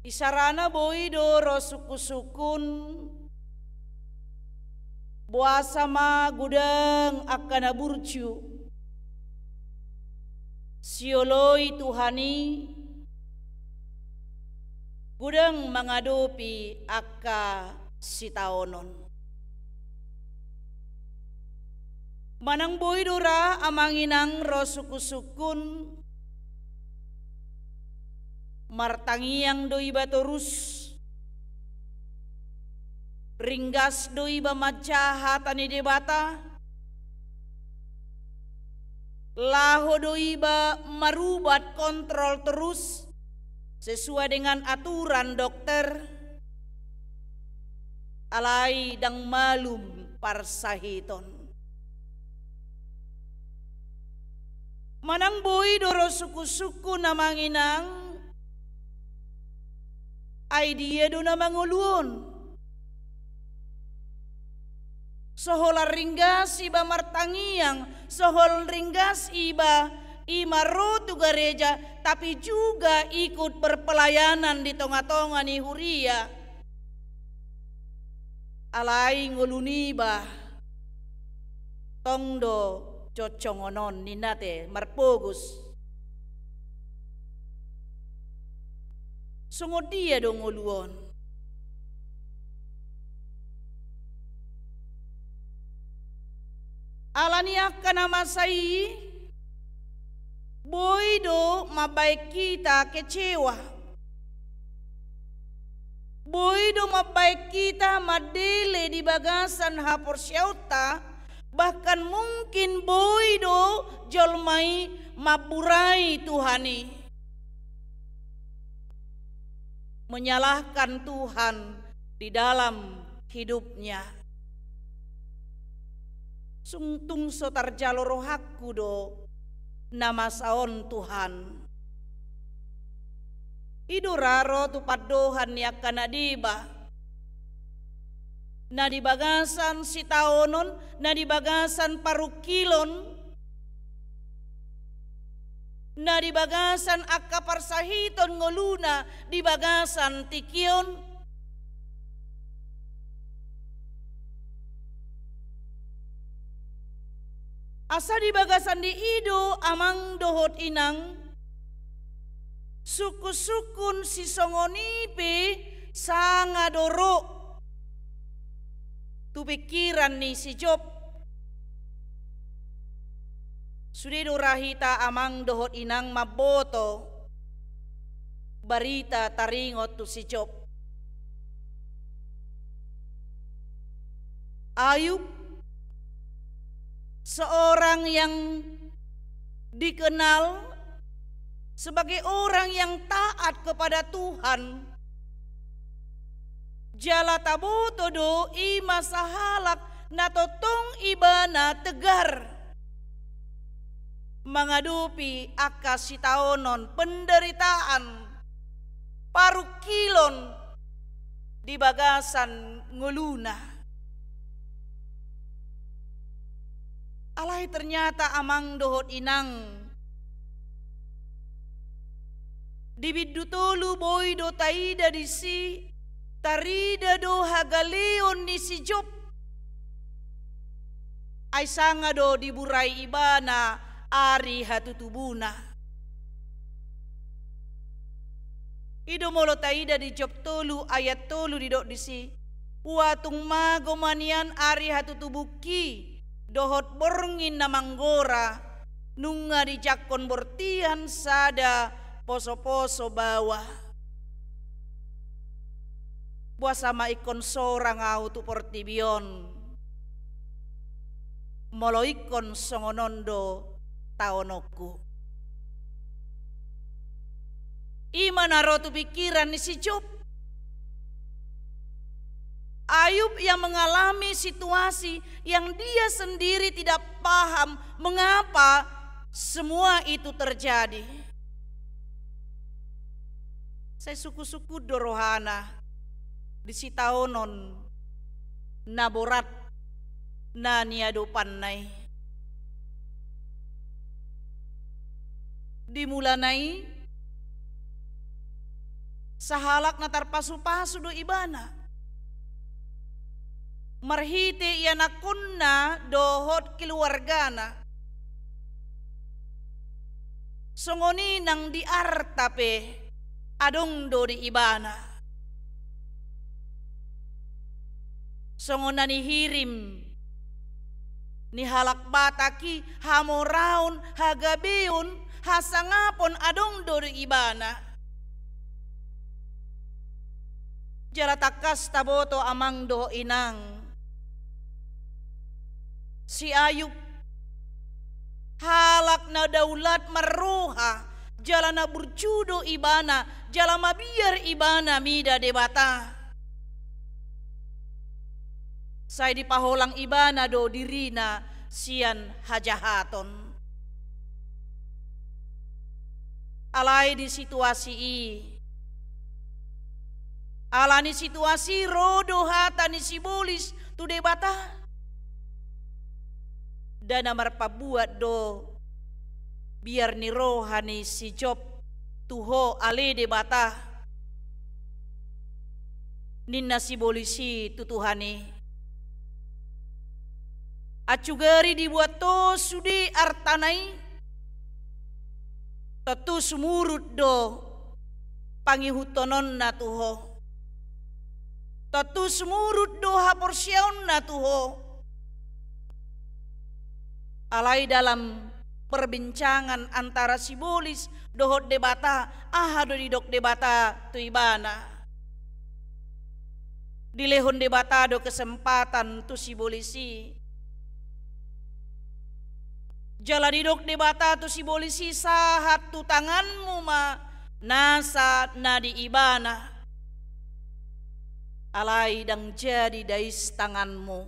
Isarana boi do ro sungkunsungkun, boasa ma godang angka na burju sioloi Tuhan i, godang mangadopi angka sitaonon. Manang boi do ra amang inang ro sungkunsungkun, martangiang do iba torus, ringgas do iba manjaha hata ni Debata, laho do iba marubat kontrol torus sesuai dengan aturan dokter, alai ndang malum parsahiton. Manang boi do ro sungkunsungkun amang inang, ai dia do na mangolu on? So holan ringgas iba martangiang, so holan ringgas iba i ma ro tu gareja, tapi juga ikut berpelayanan di tongatonga ni huria. Alai ngolu niba tong do cocok on ninna te, marpogos. Songon dia do ngolu on? Ala ni angka na masa i, boi do mambaen hita kecewa. Boi do mambaen hita mandele di bagasan haporseaonta, bahkan mungkin boi do jolma i mamburai Tuhan i, menyalahkan Tuhan di dalam hidupnya. Sung tung so tarjalo rohangku do na masa on, Tuhan. I do ra ro tu pandohan ni angka na deba. na di bagasan sitaonon, na di bagasan parungkilon, na di bagasan angka parsahiton ngoluna di bagasan tingki on. Asa di bagasan di i do amang dohot inang, sungkun-sungkun sisongon i pe sanga do ro tu pingkiran ni si Job. Sude do ra hita amang dohot inang mamboto barita taringot tu si Job. Ayub, seorang yang dikenal sebagai orang yang taat kepada Tuhan, jala taboto do i ma sahalak na tongtong ibana tegar mangadopi angka sitaonon, penderitaan, parungkilon di bagasan ngoluna. Alai ternyata amang dohot inang, di bindu tolu boi do taida disi, tarida do hagaleon ni si Job. Ai sanga do diburai ibana ari hatutubuna. I do molo taida di Job tolu ayat tolu didok disi, huatung mago ma nian ari hatutubungki dohot borngin na manggora, nunga dijangkon bortian sada poso-poso baoa. Boasa ma ingkon sorang ahu tu portibi on, molo ingkon songon on do taononku. I ma na ro tu pingkiran ni si Job. Ayub yang mengalami situasi yang dia sendiri tidak paham mengapa semua itu terjadi. Sai sungkun-sungkun do rohana di sitaonon na borat na niadopanna i. Di mulana i, sahalak na tarpasu-pasu do ibana marhite ianakhonna dohot keluargana. Songon i nang di arta pe adong do di ibana. Songon na nihirim ni halak Batak i, hamoraon, hagabeon, hasangapon adong do di ibana. Jala tangkas taboto amang dohot inang, si Ayub halak na daulat marroha, jala na burju do ibana, jala mabiar ibana mida Debata. Sai dipaholang ibana do dirina sian hajahaton. Alai di situasi i, ala ni situasi i ro do hata ni sibolis tu Debata. Ndada marpambuat do biar ni roha ni si Job tu Ho ale Debata, ninna sibolis i tu Tuhan i. Acugari dibuat Ho sude artana i, tontu sumurut do pangihuthononna tu Ho. Tontu sumurut do haporseaonna tu Ho. Alai dalam perbincangan antara sibolis dohot Debata, aha do didok Debata tu ibana? Dilehon Debata do kesempatan tu sibolis i. Jala didok Debata tu sibolis i, sahat tu tanganmu ma nasa na di ibana. Alai ndang jadi dais tanganmu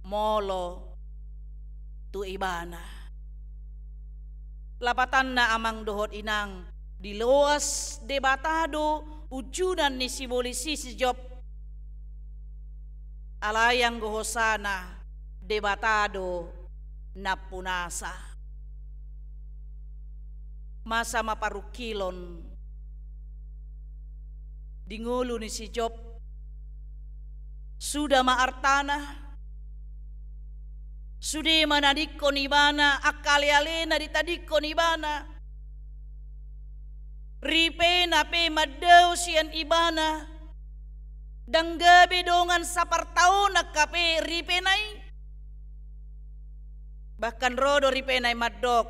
molo tu ibana. Lapatanna amang dohot inang, diloas Debata do ujunan ni sibolis i si Job. Alai anggo hosana, Debata do nampunasa. Masa ma parungkilon di ngolu ni si Job? Suda ma artana, sude ma na dingkon ibana, angka alealena ditadingkon ibana. Ripena pe mandao sian ibana, ndang gabe dongan sapartaon angka pe ripena i. Bahkan ro do ripena i mandok,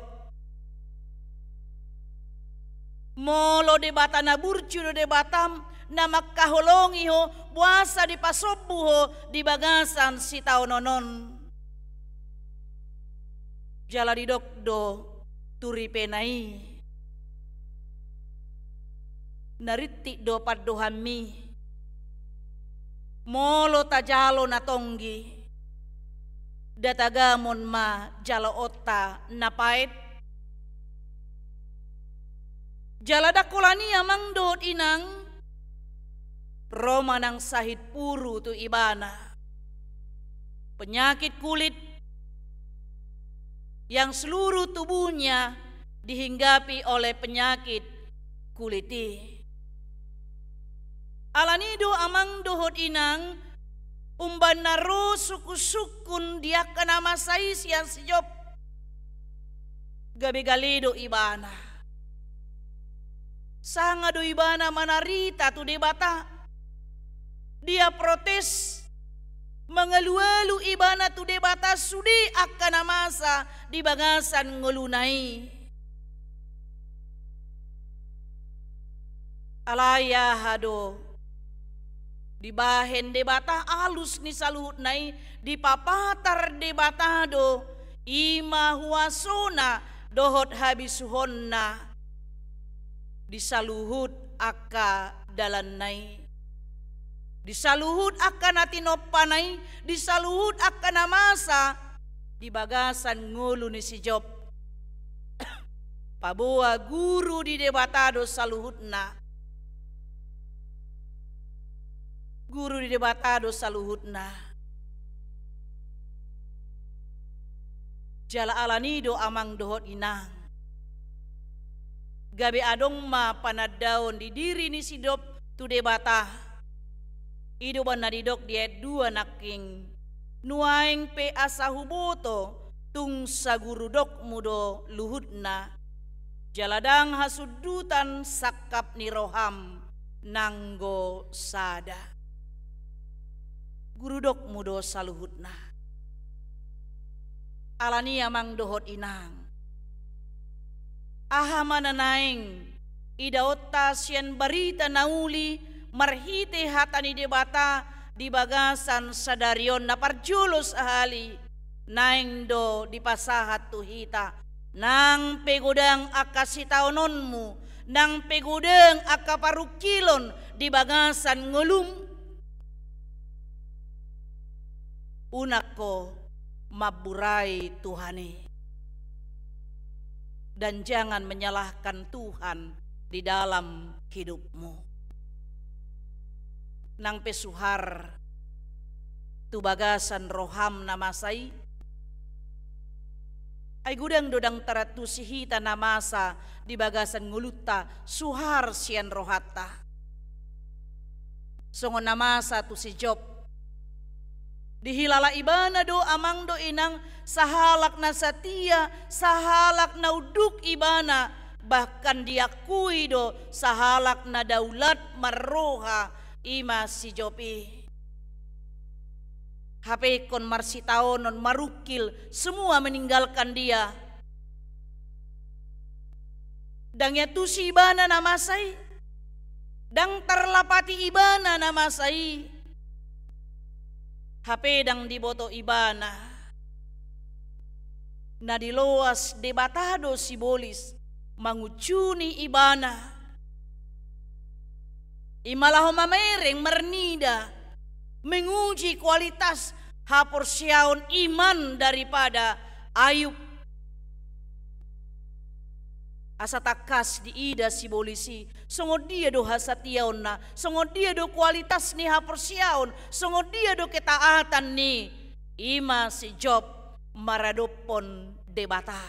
molo Debata na burju do Debatam, na mangkaholongi ho, boasa dipasombu ho di bagasan sitaonon on? Jala didok do tu ripena i, na rintik do pandohanmi, molo tajalo na tonggi, nda tagamon ma jaloonta na paet? Jala ndang holan i amang dohot inang, ro ma nang sahit puru tu ibana. Penyakit kulit yang seluruh tubuhnya dihinggapi oleh penyakit kulit i. Alani do amang dohot inang, umbahen na ro sungkunsungkun di angka na masa i sian si Job, gabe gale do ibana. Sanga do ibana manarita tu Debata. Dia protes, mangalualu ibana tu Debata sude angka na masa di bagasan ngoluna i. Alai aha do dibahen Debata? Alus ni saluhutna i dipapatar Debata do, i ma huasona dohot habisuhonna di saluhut angka dalanna i, di saluhut angka na tinompana i, di saluhut angka na masa di bagasan ngolu ni si Job. Paboa guru di Debata do saluhutna. Guru di Debata do saluhutna. Jala alani do amang dohot inang, gabe adong ma panandaon di diri ni si Job tu Debata. I do umbahen na didok di ayat dua nangkin, nuaeng pe asa huboto tung sagurudokmu do luhutna, jala ndang hasundutan sangkap ni roham nanggo sada. Gurudokmu do saluhutna. Alani amang dohot inang, aha ma na naeng idaonta sian barita na uli marhite hata ni Debata di bagasan sadari on? Na parjolo sahali, naeng do dipasahat tu hita, nang pe godang angka sitaononmu, nang pe godang angka parungkilon di bagasan ngolum, unang ho mamburai Tuhan i. Dan jangan menyalahkan Tuhan di dalam hidupmu. Nang pe suhar tu bagasan roham na masa i, ai godang do ndang tarantusi hita na masa di bagasan ngolunta, suhar sian rohanta. Songon na masa tu si Job. Dihilala ibana do amang dohot inang sahalak na satia, sahalak na unduk ibana, bahkan diakui do sahalak na daulat marroha, i ma si Job i. Hape ingkon marsitaonon, marungkil, semua meninggalkan dia. Ndang iantusi ibana na masa i, ndang tarlapati ibana na masa i. Hape ndang diboto ibana, na diloas Debata do sibolis mangunjuni ibana. I ma laho mamereng, marnida, menguji kualitas haporseaon, iman daripada Ayub. Asa tangkas diida sibolis i, songon dia do hasatiaonna, songon dia do kualitas ni haporseaon, songon dia do ketaatan ni, i ma si Job maradophon Debata.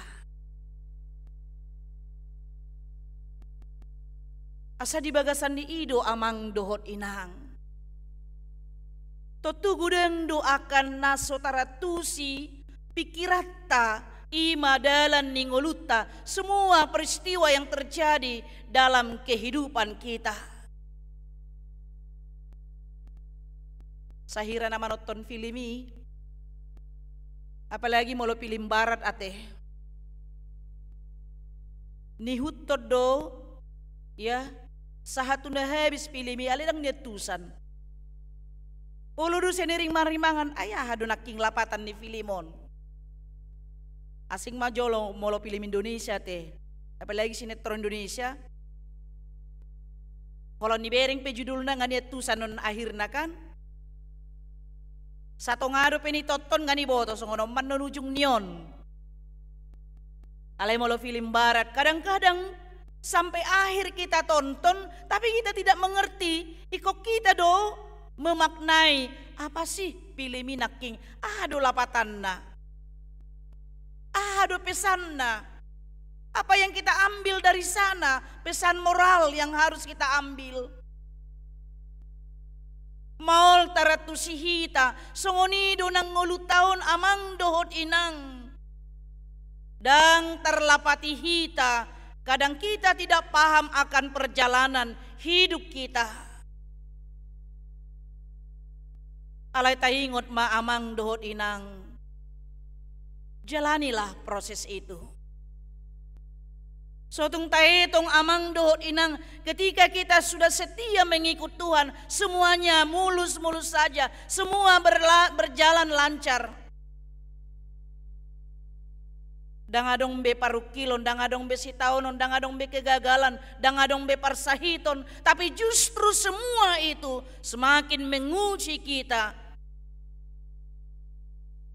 Asa di bagasan ni i do amang dohot inang. Tontu godang do angka na so tarantusi pingkiranta, i ma dalan ni ngolunta, semua peristiwa yang terjadi dalam kehidupan kita. Sahira na manonton film i, apalagi molo film barat ate, nihuthon do, ya, sahat tu na habis film i, alai ndang niantusan. Olo do seniring marrimangan, ai aha do nangkin lapatan ni film on? Asing ma jolo molo film Indonesia ate, apalagi sinetron Indonesia. Holan nibereng pe judulna nga niantusan on akhirna kan. Satonga dope nitonton nga niboto songon on ma annon ujung ni on. Alai molo film barat, kadang-kadang sampai akhir kita tonton, tapi kita tidak mengerti, ingkon kita do memaknai, apa sih film i nangkin, aha do lapatanna, aha do pesanna, apa yang kita ambil dari sana, pesan moral yang harus kita ambil. Maol tarantusi hita, songon i do nang ngolunta on amang dohot inang. Ndang tarlapati hita, kadang kita tidak paham akan perjalanan hidup kita. Alai taingot ma amang dohot inang, jalanilah proses itu. So tung taetong amang dohot inang, ketika kita sudah setia mengikut Tuhan, semuanya mulus-mulus saja, semua berla-, berjalan lancar. Ndang adong be parungkilon, ndang adong be sitaonon, ndang adong be kegagalan, ndang adong be parsahiton, tapi justru semua itu semakin menguji kita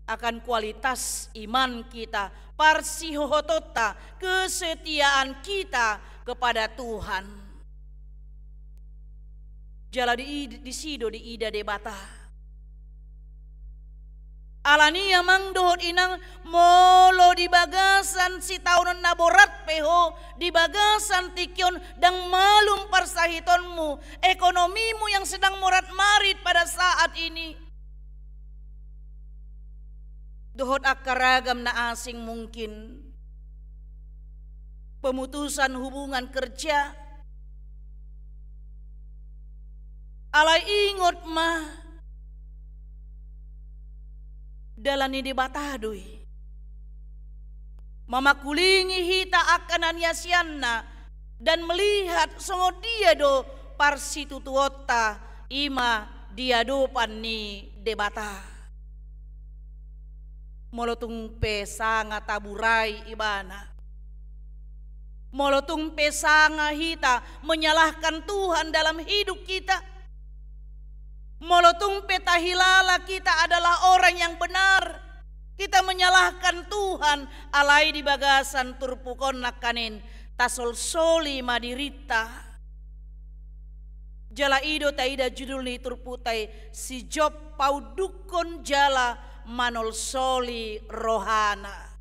akan kualitas iman kita, parsihohotonta, kesetiaan kita kepada Tuhan. Jala di, disi do diida Debata. Alani i amang dohot inang, molo di bagasan sitaonon na borat pe ho, di bagasan tingki on ndang malum parsahitonmu, ekonomimu yang sedang morat-marit pada saat ini, dohot angka ragam na asing mungkin, pemutusan hubungan kerja. Alai ingot ma, dalan ni Debata do i. Mamangkulingi hita angka na niasianna, dan melihat songon dia do parsitutuonta, i ma di adopan ni Debata. Molo tung pe sanga taburai Ibana, molo tung pe sanga hita menyalahkan Tuhan dalam hidup kita, molo tung pe tahilala kita adalah orang yang benar, kita menyalahkan Tuhan, alai di bagasan turpuk on nangkaning tasolsoli ma dirinta. Jala i do taida judul ni turpukta i, si Job paundukhon jala manolsoli rohana.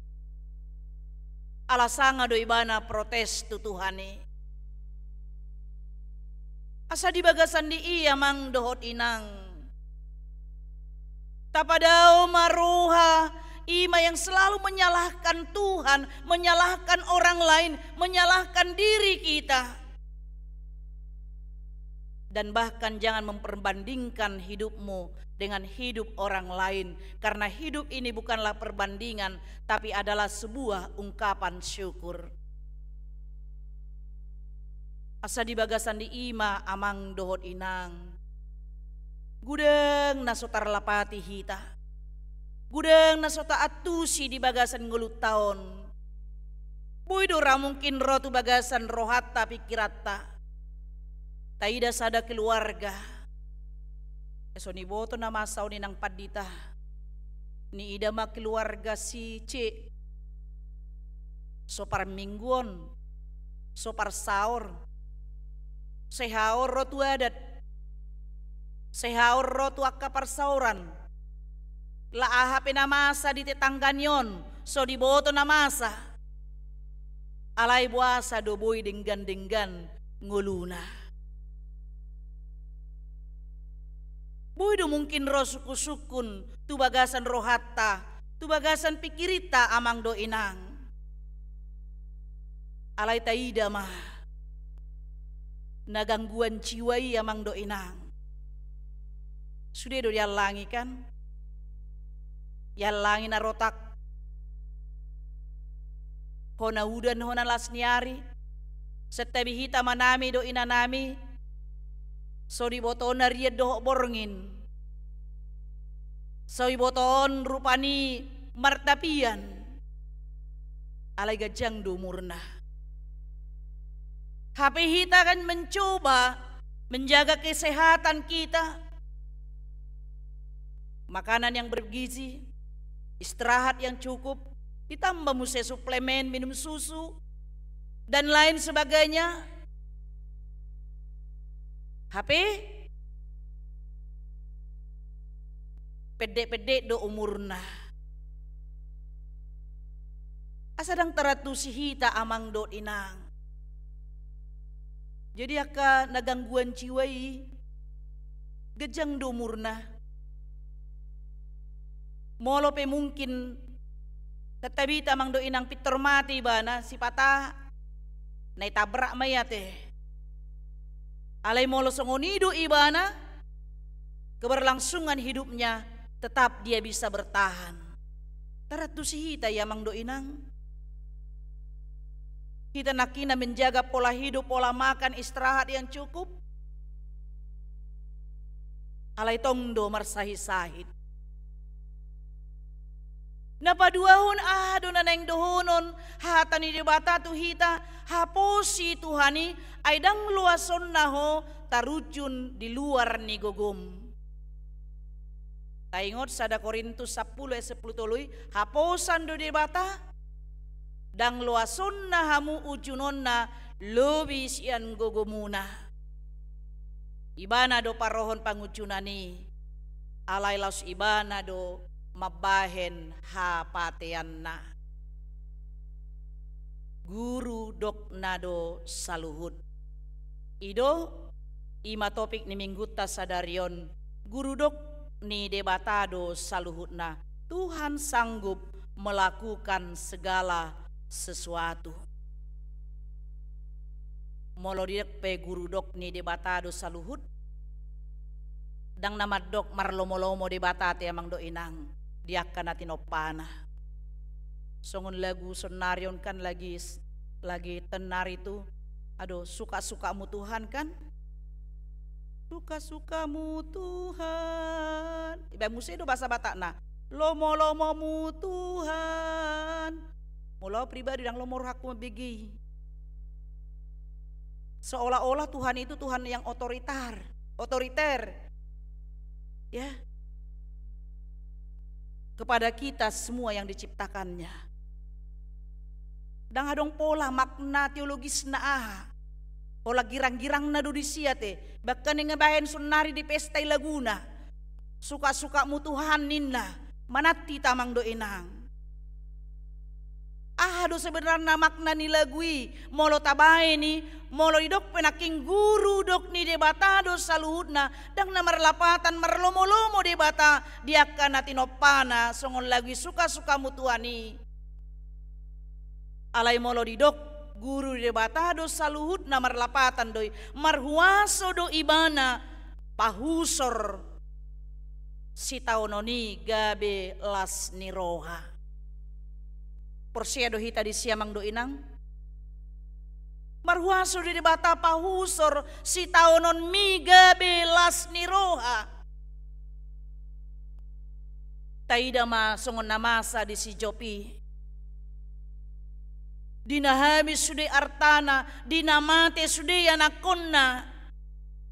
Ala sanga do ibana protes tu Tuhan i. Asa di bagasan ni i amang dohot inang, tapadao ma roha i ma yang selalu menyalahkan Tuhan, menyalahkan orang lain, menyalahkan diri kita. Dan bahkan jangan memperbandingkan hidupmu dengan hidup orang lain, karena hidup ini bukanlah perbandingan, tapi adalah sebuah ungkapan syukur. Asa di bagasan ni i ma amang dohot inang, godang na so tarlapati hita, godang na so taantusi di bagasan ngolunta on. Boi do ra mungkin ro tu bagasan rohanta, pingkiranta. Taida sada keluarga, e, so niboto na masa on inang pandita, niida ma keluarga si C. So parmingguon, so parsaor. Sehaor ro tu adat, sehaor ro tu angka parsaoran. La aha pe na masa di tetangga ni on, so diboto na masa. Alai boasa do boi denggan-denggan ngoluna? Boi do mungkin ro sungkun-sungkun tu bagasan rohanta, tu bagasan pingkirinta, amang dohot inang. Alai taida ma na gangguan jiwa i, amang dohot inang. Sude do diallangi, kan? Iallangi na rotak, hona udan, hona las ni ari. Santabi hita, amanami dohot inanami, so diboto on arian dohot borngin, so diboto on rupa ni martapian. Alai ganjang do umurna. Hape hita kan mencoba menjaga kesehatan kita, makanan yang bergizi, istirahat yang cukup, ditambah muse suplemen, minum susu, dan lain sebagainya. Hape pendek-pendek do umurna. Asa ndang tarantusi hita, amang dohot inang. Jadi angka na gangguan jiwa i, ganjang do umurna. Molo pe mungkin, santabi hita, amang dohot inang, pintor mate ibana, sipata na itabrak ma i ate. Alai molo songon i do ibana, keberlangsungan hidupnya, tetap dia bisa bertahan. Tarantusi hita i, amang dohot inang. Hita nangkin na menjaga pola hidup, pola makan, istirahat yang cukup. Alai tong do marsahit-sahit. Na paduahon, aha do na naeng dohonon hata ni Debata tu hita? Haposi Tuhan i, ai ndang loasonna ho tarunjun di luar ni gogom. Taingot sada Korintus sampulu ayat sampulu tolu i, haposan do Debata, ndang loasonna hamu unjunonna lobi sian gogomuna. Ibana do parrohon pangunjunan i, alai laos ibana do mambahen hapateanna. Guru dokna do saluhut. I do, i ma topik ni minggunta sadari on, guru dok ni Debata do saluhutna. Tuhan sanggup melakukan segala sesuatu. Molo didok pe guru dok ni Debata do saluhut, ndang na mandok marlomo-lomo Debata ate, amang dohot inang, di angka na tinompana. Songon lagu sonnari on kan, lagi, lagi tenar itu, ado, suka-sukamu Tuhan kan? Suka-sukamu Tuhan. Iba muse do bahasa Batakna. Lomo-lomomu Tuhan. Molo au pribadi ndang lomo rohangku mambege i. Seolah-olah Tuhan itu Tuhan yang otoritar, otoriter. Ya. Kepada kita semua yang diciptakannya. Ndang adong pola makna teologisna aha. Pola girang-girangna do disi ate. Bahkan nga bahen sonnari di pesta i laguna. Suka-sukamu Tuhan ninna. Manat hita, amang dohot inang. Aha do sebenarna makna ni lagu i? Molo tabahen i, molo didok pe nangkin guru dok ni Debata do saluhutna, ndang na marlapatan marlomo-lomo Debata di angka na tinompana, songon lagu i suka-sukamu Tuhan i. Alai molo didok guru ni Debata do saluhutna, marlapatan do i, marhuaso do ibana pahusor sitaonon i gabe las ni roha. Porsea do hita disi, amang dohot inang? Marhuaso do Debata pahusor sitaononmi gabe las ni roha. Taida ma songon na masa di si Job i. Di na habis sude artana, di na mate sude ianakhonna.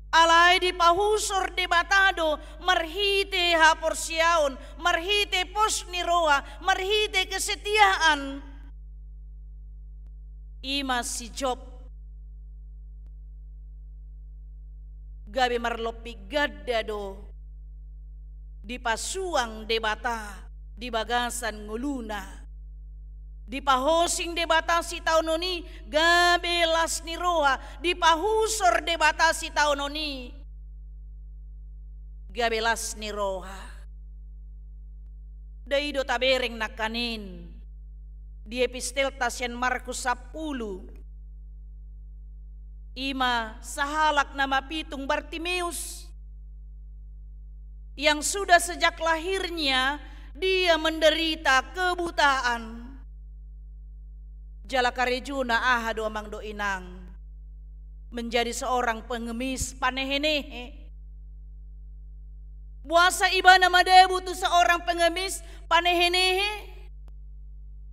Alai dipahusor Debata do marhite haporseaon, marhite pos ni roha, marhite kesetiaan. I ma si Job gabe marlompit ganda do dipasuang Debata di bagasan ngoluna. Dipahosing Debata sitaonon i gabe las ni roha, dipahusor Debata sitaonon i gabe las ni roha. Dei do tabereng nangkaning di epistelta sian Markus sampulu. I ma sahalak na mapitung, Bartimeus, yang sudah sejak lahirnya dia menderita kebutaan. Jala karejona aha do, amang dohot inang? Menjadi seorang pengemis, panehenehe. Boasa ibana madabu tu seorang pengemis, panehenehe?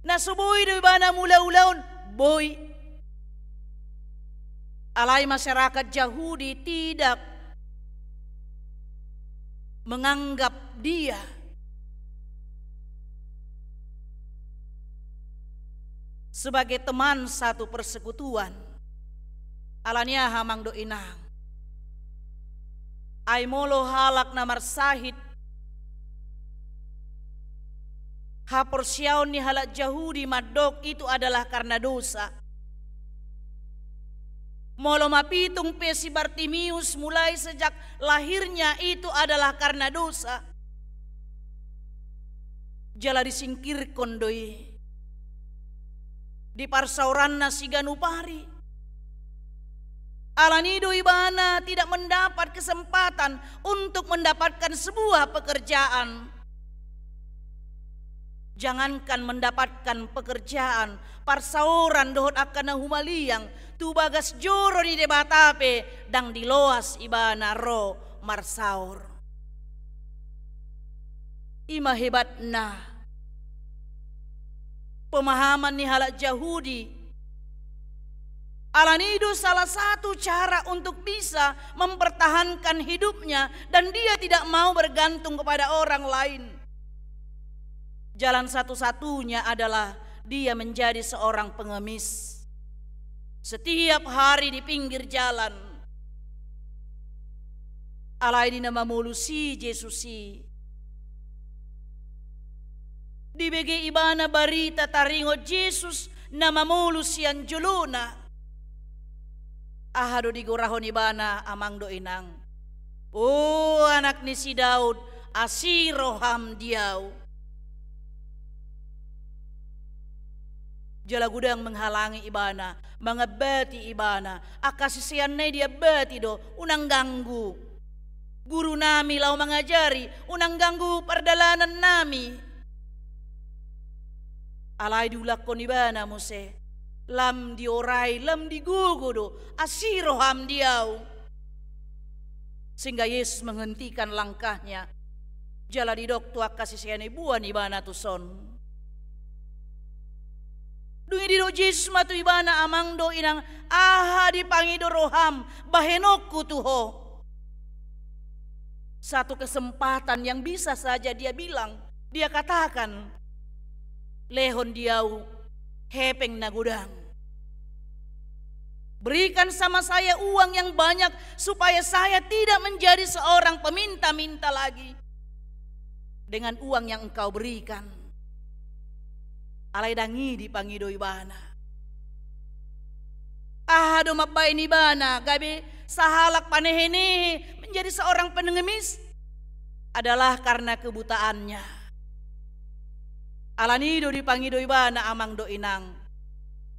Na so boi do ibana mangula ulaon? Boi. Alai masyarakat Jahudi tidak menganggap dia sebagai teman satu persekutuan. Alani aha, amang dohot inang? Ai molo halak na marsahit, haporseaon ni halak Jahudi mandok itu adalah karena dosa. Molo mapitung pe si Bartimeus mulai sejak lahirnya itu adalah karena dosa, jala disingkirkon do i di parsaoranna siganup ari. Alani do ibana tidak mendapat kesempatan untuk mendapatkan sebuah pekerjaan. Jangankan mendapatkan pekerjaan, parsaoran dohot angka na humaliang tu bagas joro ni Debata pe ndang diloas ibana ro marsaor. I ma hebatna pemahaman ni halak Jahudi. Alani do salah satu cara untuk bisa mempertahankan hidupnya dan dia tidak mau bergantung kepada orang lain. Jalan satu-satunya adalah dia menjadi seorang pengemis. Setiap hari di pinggir jalan. Alai di na mamolus i Jesus i, dibege ibana barita taringot Jesus na mamolus sian jolona. Aha do digorahon ibana, amang dohot inang? O anak ni si Daud, asi roham di ahu. Jala godang menghalangi ibana, mangambati ibana. Angka siseanna i diambati do, unang ganggu guru nami laho mangajari, unang ganggu pardalanan nami. Alai diulakkon ibana muse, lam diorai, lam digogo do, asi roham di ahu. Sehingga Yesus menghentikan langkahnya. Jala didok tu angka sisean i, boan ibana tuson. Dung i didok Jesus ma tu ibana, amang dohot inang, aha dipangido roham, bahenonku tu ho. Satu kesempatan yang bisa saja dia bilang, dia katakan, lehon di ahu hepeng na godang. Berikan sama saya uang yang banyak supaya saya tidak menjadi seorang peminta-minta lagi. Dengan uang yang engkau berikan. Alai ndang i dipangido ibana. Aha do mambahen ibana gabe sahalak panehenehe, menjadi seorang pengemis? Adalah karena kebutaannya. Alani do dipangido ibana, amang dohot inang.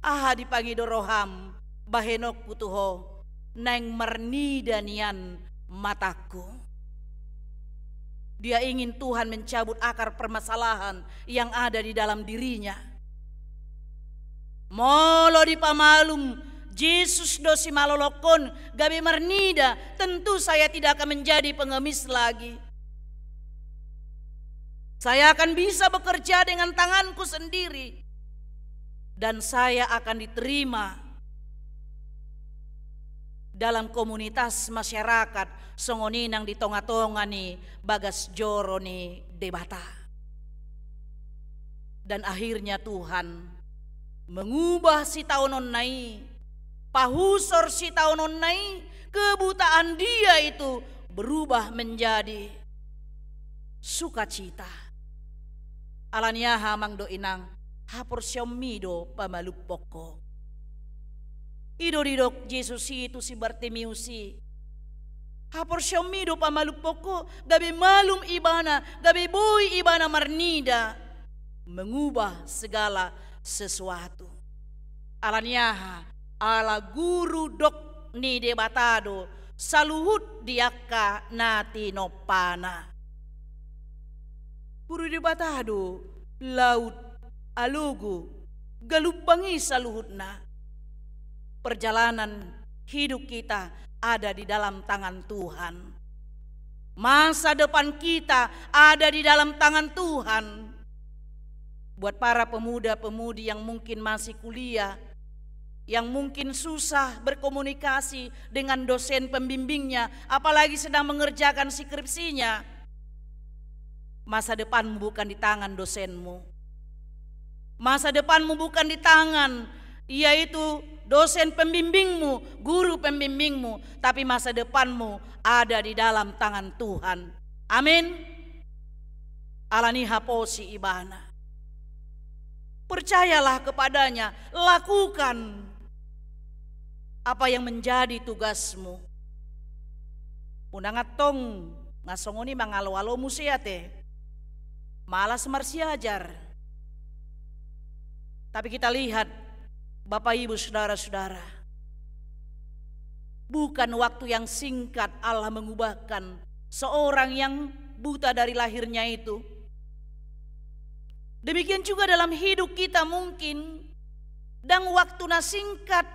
Aha dipangido roham, bahenonku tu ho, naeng marnida nian matangku. Dia ingin Tuhan mencabut akar permasalahan yang ada di dalam dirinya. Molo dipamalum Jesus do simalolongkon gabe marnida, tentu saya tidak akan menjadi pengemis lagi. Saya akan bisa bekerja dengan tanganku sendiri. Dan saya akan diterima dalam komunitas masyarakat songon i nang di tonga-tonga ni bagas joro ni Debata. Dan akhirnya Tuhan mengubah sitaononna i, pahusor sitaononna i, kebutaan dia itu berubah menjadi sukacita. Alani aha, amang dohot inang? Haporseaonmi do pamalumpon ho. I do didok Jesus i tu si Bartimeus i. Haporseaonmi do pamalumpon ho, gabe malum ibana, gabe boi ibana marnida, mengubah segala sesuatu. Alani aha? Ala guru dok ni Debata do saluhut di angka na tinompana. Guru Debata do laut, alogo, galumbang i saluhutna. Perjalanan hidup kita ada di dalam tangan Tuhan. Masa depan kita ada di dalam tangan Tuhan. Buat para pemuda-pemudi yang mungkin masih kuliah, yang mungkin susah berkomunikasi dengan dosen pembimbingnya, apalagi sedang mengerjakan skripsinya, masa depanmu bukan di tangan dosenmu. Masa depanmu bukan di tangan, yaitu dosen pembimbingmu, guru pembimbingmu, tapi masa depanmu ada di dalam tangan Tuhan. Amin. Alani haposi ibana. Percayalah kepadanya, lakukan apa yang menjadi tugasmu. Unang antong nga songon i mangalo-alo muse ate. Malas marsiajar. Tapi kita lihat, Bapak Ibu, saudara-saudara, bukan waktu yang singkat Allah mengubahkan seorang yang buta dari lahirnya itu. Demikian juga dalam hidup kita, mungkin dang waktu na singkat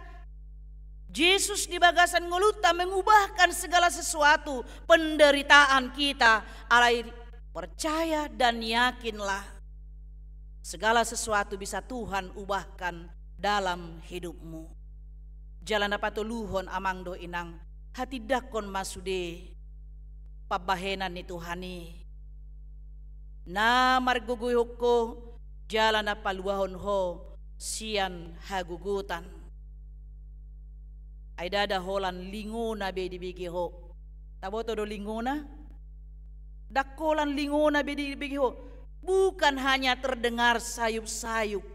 Jesus di bagasan ngolunta mengubahkan segala sesuatu penderitaan kita. Alai percaya dan yakinlah, segala sesuatu bisa Tuhan ubahkan dalam hidupmu. Jala na patoluhon, amang dohot inang, hatindangkon ma sude pambahenan ni Tuhan i. Na margogoihon ho jala na paluahon ho sian hagogotan. Ai ndada holan lingona be dibege ho. Taboto do lingona? Ndang holan lingona be dibege ho. Bukan hanya terdengar sayup-sayup.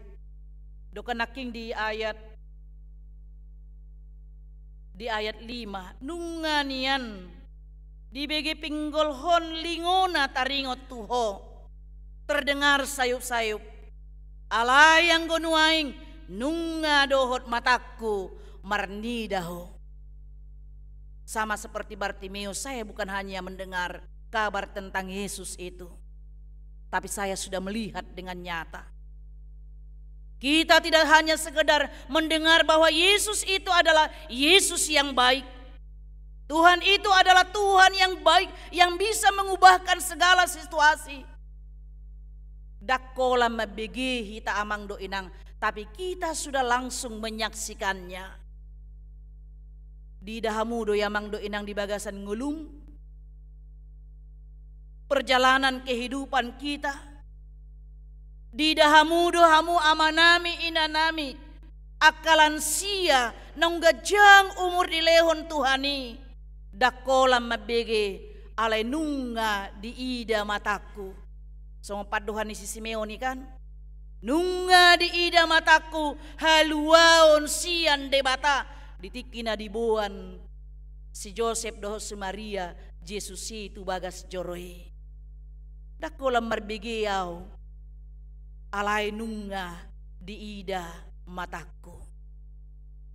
Didok nangkin di ayat, di ayat lima, nunga nian dibege pinggolhon lingona taringot tu ho, terdengar sayup-sayup. Alai anggo nuaeng nunga dohot matangku marnida ho. Sama seperti Bartimeus, saya bukan hanya mendengar kabar tentang Yesus itu, tapi saya sudah melihat dengan nyata. Kita tidak hanya sekedar mendengar bahwa Yesus itu adalah Yesus yang baik. Tuhan itu adalah Tuhan yang baik, yang bisa mengubahkan segala situasi. Ndang holan mambege hita, amang dohot inang, tapi kita sudah langsung menyaksikannya. Diida hamu do i, amang dohot inang, di bagasan ngolum, perjalanan kehidupan kita. Diida hamu do hamu, amanami, inanami, angka lansia na ganjang umur dilehon Tuhan i, ndang holan mambege, alai nunga diida matangku. Songon pandohan ni si Simeon i kan, nunga diida matangku haluaon sian Debata di tingki na diboan si Josep dohot si Maria Jesus i tu bagas joro i. Ndang holan marbege au, alai nunga diida matangku.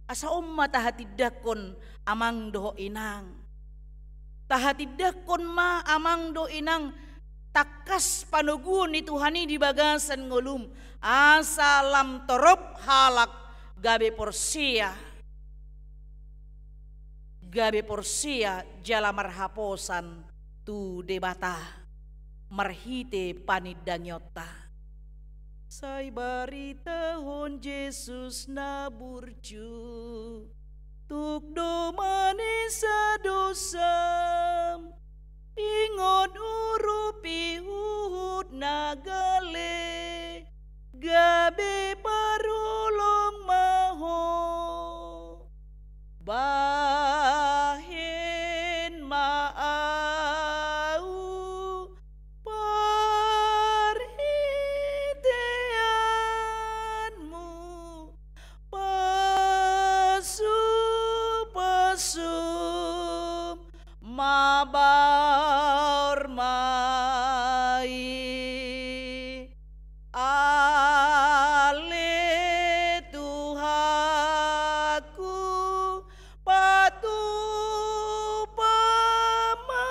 Asa on ma tahatindangkon, amang dohot inang. Tahatindangkon ma, amang dohot inang, tangkas panoguon ni Tuhan i di bagasan ngolum, asa lam torop halak gabe porsea, gabe porsea jala marhaposan tu Debata marhite panindangionta. Sai baritahon Jesus na burju, tuk domani sadosam, ingot urupi huhut na gale, gabe parholong ma ho. Bahen Sabar ma i, ale Tuhanku, patupa ma,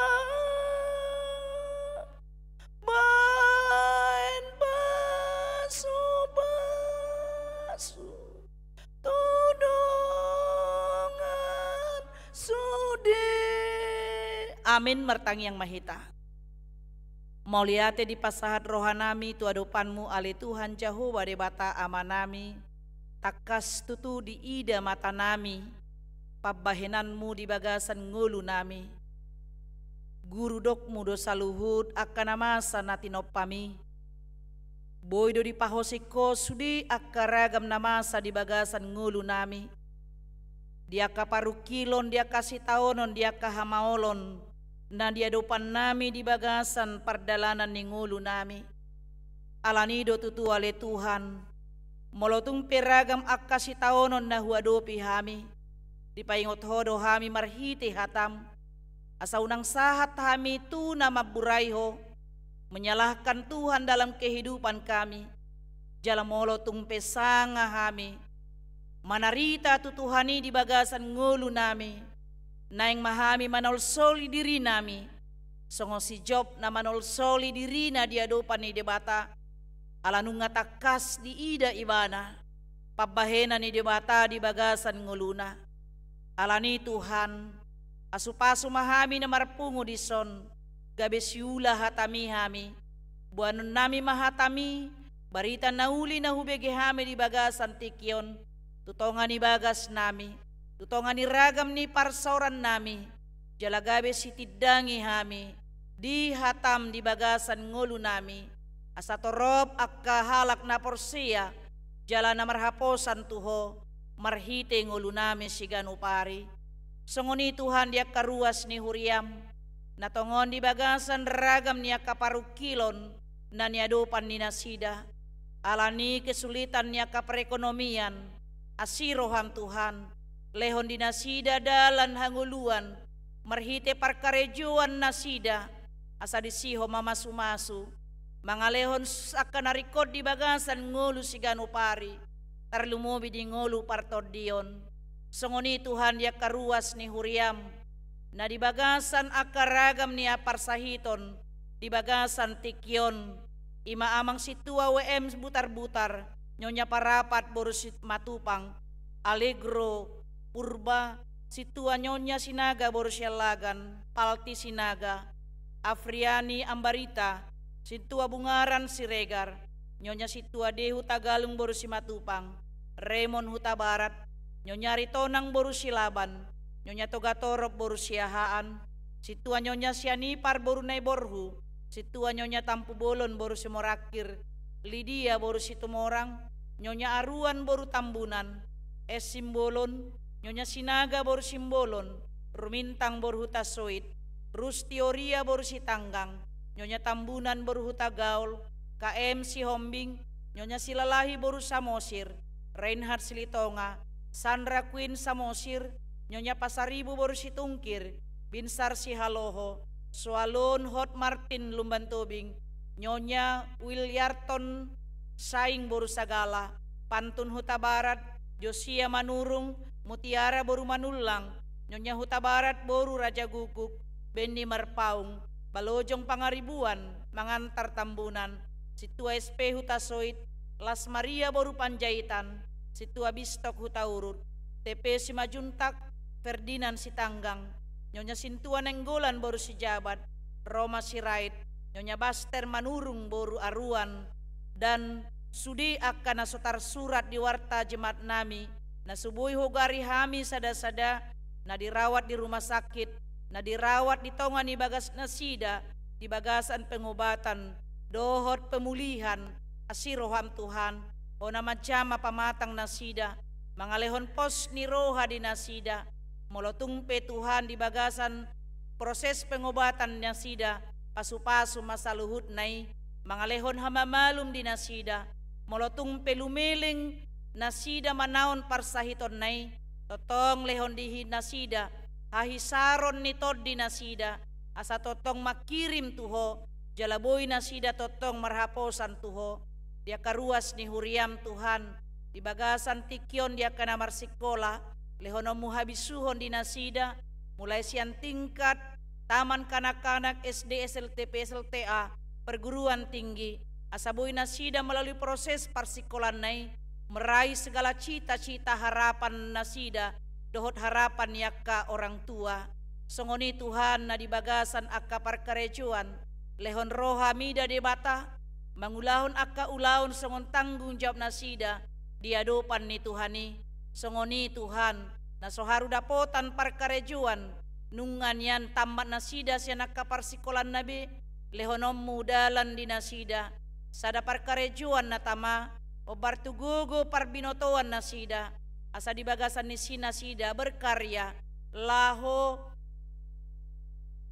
baen pasupasu tu dongan sude. Amin. Martangiang ma hita. Mauliate dipasahat rohanami tu adopanmu, ale Tuhan Jahowa Debata Amanami. Tangkas tutu diida matanami pambahenanmu di bagasan ngolunami. Guru, dokmu do saluhut angka na masa na tinompami. Boi do dipahosik ho sude angka ragam na masa di bagasan ngolunami, di angka parungkilon, di angka sitaonon, di angka hamaolon na di adopannami di bagasan pardalanan ni ngolunami. Alani do tutu, ale Tuhan, molo tung pe ragam angka sitaonon na huadopi hami, dipaingot ho do hami marhite hatam, asa unang sahat hami tu na mamburai ho, menyalahkan Tuhan dalam kehidupan kami. Jala molo tung pe sanga hami manarita tu Tuhan i di bagasan ngolunami, naeng ma hami manolsoli dirinami songon si Job na manolsoli dirina di adopan ni Debata, ala nunga tangkas diida ibana pambahenan ni Debata di bagasan ngoluna. Alani, Tuhan, pasupasu ma hami na marpungu dison, gabe siula hatami hami. Boanonnami ma hatami, barita na uli na hubege hami di bagasan tingki on, tu tonga ni bagasnami, tu tonga ni ragam ni parsaorannami, jala gabe sitindangi hami di hatam di bagasan ngolunami, asa torop angka halak na porsea jala na marhaposan tu ho marhite ngolunami siganup ari. Songon i, Tuhan, di angka ruas ni huriam, na tongon di bagasan ragam ni angka parungkilon na niadopan ni nasida, alani kesulitan ni angka perekonomian, asi roham, Tuhan, lehon di nasida dalan hangoluan marhite parkarejoan nasida, asa disi ho mamasumasu mangalehon s-, angka na ringkot di bagasan ngolu siganup ari, tarlumobi di ngolu partondion. Songon i, Tuhan, di angka ruas ni huriam, na di bagasan angka ragam ni parsahiton di bagasan tingki on, i ma amang sintua W M Butarbutar, Nyonya Parapat boru Simatupang, Allegro Purba, sintua Nyonya Sinaga boru Siallagan, Palti Sinaga, Afriani Ambarita, sintua Bungaran Siregar, Nyonya sintua De Hutagalung boru Simatupang, Remon Hutabarat, Nyonya Aritonang boru Silaban, Nyonya Togatorop boru Siahaan, sintua Nyonya Sianipar boru Naiborhu, sintua Nyonya Tampubolon boru Simorangkir, Lidia boru Situmorang, Nyonya Aruan boru Tambunan, S Simbolon, Nyonya Sinaga boru Simbolon, Rumintang boru Hutasoit, Rustioria boru Sitanggang, Nyonya Tambunan boru Hutagaol, K M Sihombing, Nyonya Silalahi boru Samosir, Reinhard Silitonga, Sandra Queen Samosir, Nyonya Pasaribu boru Situngkir, Binsar Sihaloho, Soalon Hot Martin Lumbantobing, Nyonya Wiliarton Saing boru Sagala, Pantun Hutabarat, Josia Manurung, Mutiara boru Manullang, Nyonya Hutabarat boru Rajagukguk, Benny Marpaung, Balojong Pangaribuan, Mangantar Tambunan, sintua S P Hutasoit, Las Maria boru Panjaitan, sintua Bistok Hutaurut, T P Simajuntak, Ferdinand Sitanggang, Nyonya sintua Nainggolan boru Sijabat, Roma Sirait, Nyonya Baster Manurung boru Aruan, dan sude angka na so tarsurat di warta jemaatnami, na so boi hugari hami sada-sada, na dirawat di rumah sakit, na dirawat di tonga ni bagas nasida, di bagasan pengobatan dohot pemulihan, asi roham Tuhan, ho na manjama pamatang nasida, mangalehon pos ni roha di nasida, molo tung pe Tuhan di bagasan proses pengobatan nasida, pasu-pasu ma saluhutna i, mangalehon hamamalum di nasida, molo tung pe lumeleng nasida manaon parsahitonna i, tongtong lehon di nasida hahisaron ni tondi nasida, asa tongtong mangkirim tu Ho, jala boi nasida tongtong marhaposan tu Ho. Di angka ruas ni huriaM Tuhan, di bagasan tingki on di angka na marsingkola, lehononMu habisuhon di nasida, mulai sian tingkat taman kanak-kanak, S D, S L T P, S L T A, perguruan tinggi, asa boi nasida melalui proses parsingkolaanna i, meraih segala cita-cita harapan nasida, dohot harapan ni angka orang tua. Songon i Tuhan, na di bagasan angka parkarejoan, lehon roha mida Debata, mangulahon angka ulaon songon tanggung jawab nasida di adopan ni Tuhan i. Songon i Tuhan, na so haru dapotan parkarejoan, nunga nian tammat nasida sian angka parsingkolaanna be, lehononMu dalan di nasida, sada parkarejoan na tama, hombar tu gogo parbinotoan nasida, asa di bagasan ni si nasida berkarya, laho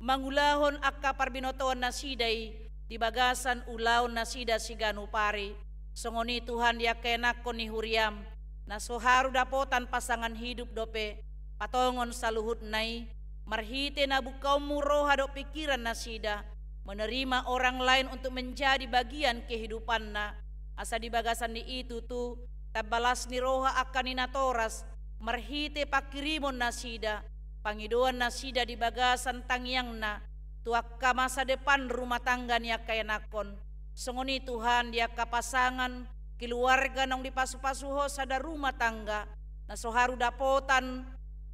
mangulahon angka parbinotoan nasida i di bagasan ulaon nasida siganup ari. Songon i Tuhan, di angka ianakhon ni huriaM, na so haru dapotan pasangan hidup dope, patongon saluhutna i, marhite na bungkaonMu roha dohot pingkiran nasida, menerima orang lain untuk menjadi bagian kehidupanna, asa di bagasan ni i tutu, tamba las ni roha angka ni natoras, marhite pangkirimon nasida, pangidoan nasida di bagasan tangiangna, tu angka masa depan rumah tangga ni angka ianakhon. Songon i Tuhan, di angka pasangan, keluarga naung dipasu-pasu Ho sada rumah tangga, na so haru dapotan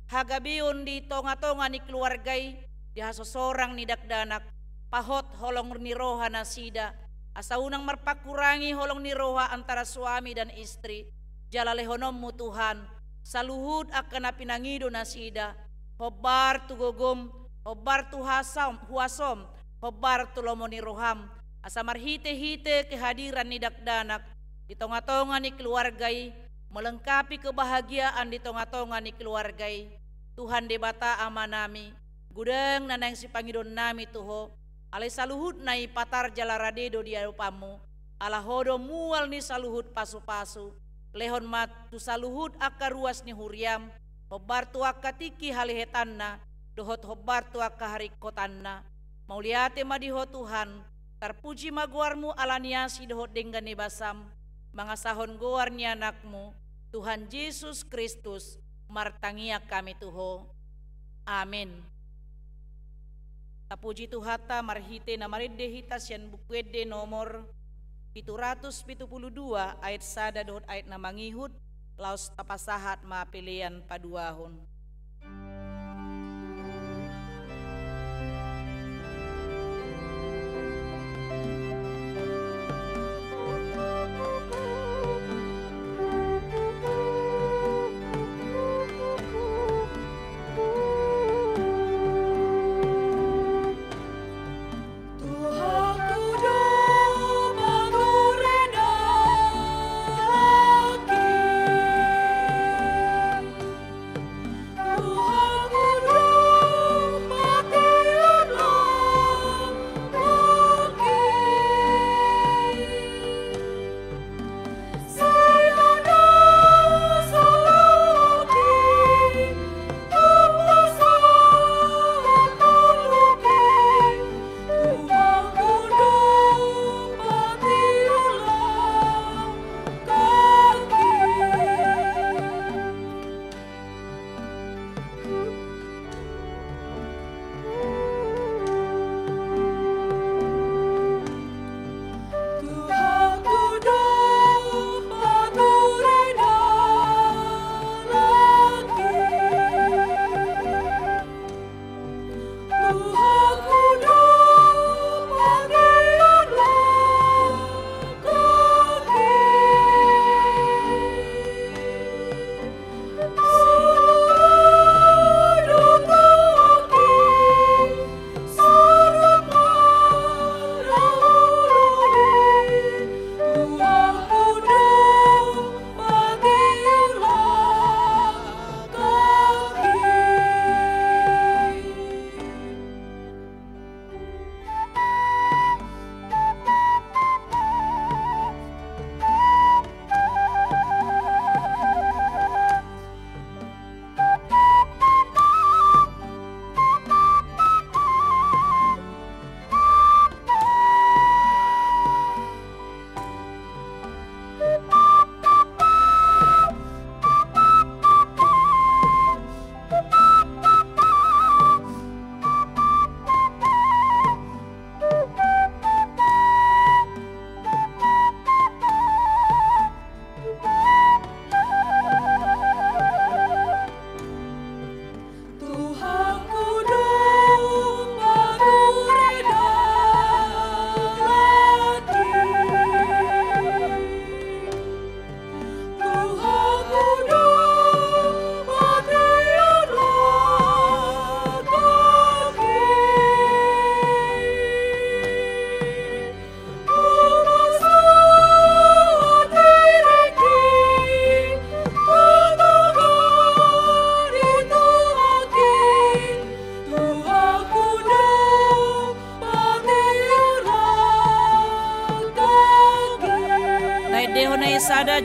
hagabeon di tonga-tonga ni keluarga i, di hasosorang ni dakdanak, pahot holong ni roha nasida, asa unang marpangkurangi holong ni roha antara suami dan istri, jala lehononMu Tuhan, saluhut angka na pinangido nasida, hombar tu gogoM, hombar tu hasaM, huasoM, hombar tu lomo ni rohaM, asa marhite-hite kehadiran ni dakdanak, di tonga-tonga ni keluarga i, melengkapi kebahagiaan di tonga-tonga ni keluarga i. Tuhan Debata Amanami, godang na naeng sipangidoonnami tu Ho, alai saluhutna i patar jala rade do di adopanMu, ala Ho do mual ni saluhut pasu-pasu, lehon ma tu saluhut angka ruas ni huriaM, hombar tu angka tingki halehetanna, dohot hombar tu angka haringkotanna. Mauliate ma di Ho Tuhan, tarpuji ma goarMu ala ni asi dohot denggan ni basaM, mangasahon goar ni AnakMu, Tuhan Jesus Kristus, martangiang hami tu Ho. Amin. Tapuji Tuhanta marhite na marende hita sian Buku Ende nomor pitu ratus pitu pulu dua ayat sada dohot ayat na mangihut, laos tapasahat ma pelean paduahon.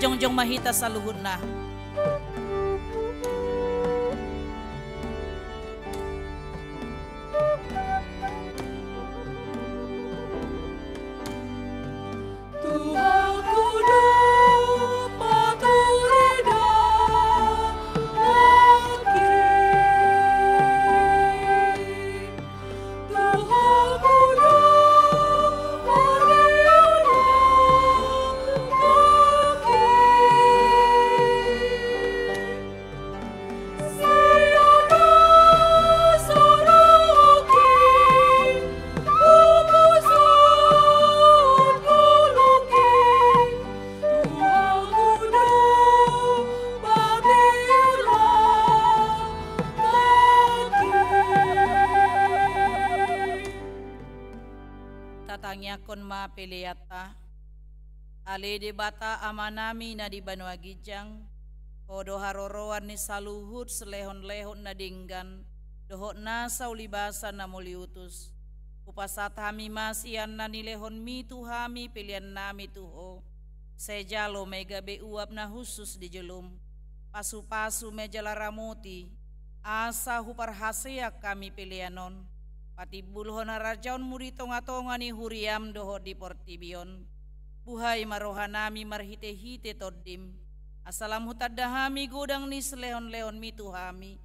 Jongjong ma hita saluhutna. Tatangiangkon ma peleanta. Ale Debata Amanami na di banua ginjang, Ho do haroroan ni saluhut silehonlehon na denggan dohot nasa ulibasa na mauliutus. Hupasahat hami ma sian na nilehonmi tu hami peleannami tu Ho. Sai jalo ma i gabe uap na hushus di jolom. Pasupasu ma i jala ramoti, asa huparhaseang hami pelean on patimbulhon harajaonmu di tongatonga ni huriam dohot di portibi on. Buhai ma rohanami marhitehite Tondim, asa lam hutanda hami godang ni silehonlehonmi tu hami,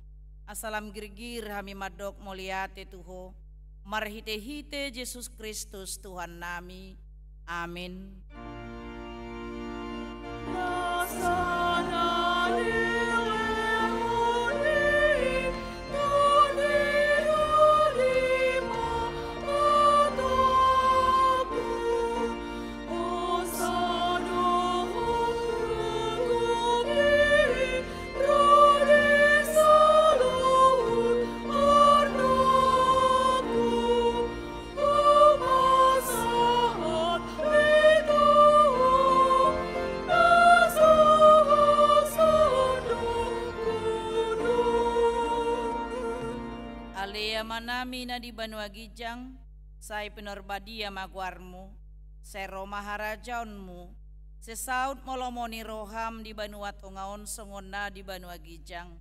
asa lam girgir hami mandok mauliate tu Ho, marhitehite Jesus Kristus Tuhannami. Amin. Ale Amanami na di banua ginjang, sai pinarbadia ma goarmu, sai ro ma harajaonmu, sai saut ma lomo ni roham di banua tonga on songon na di banua ginjang.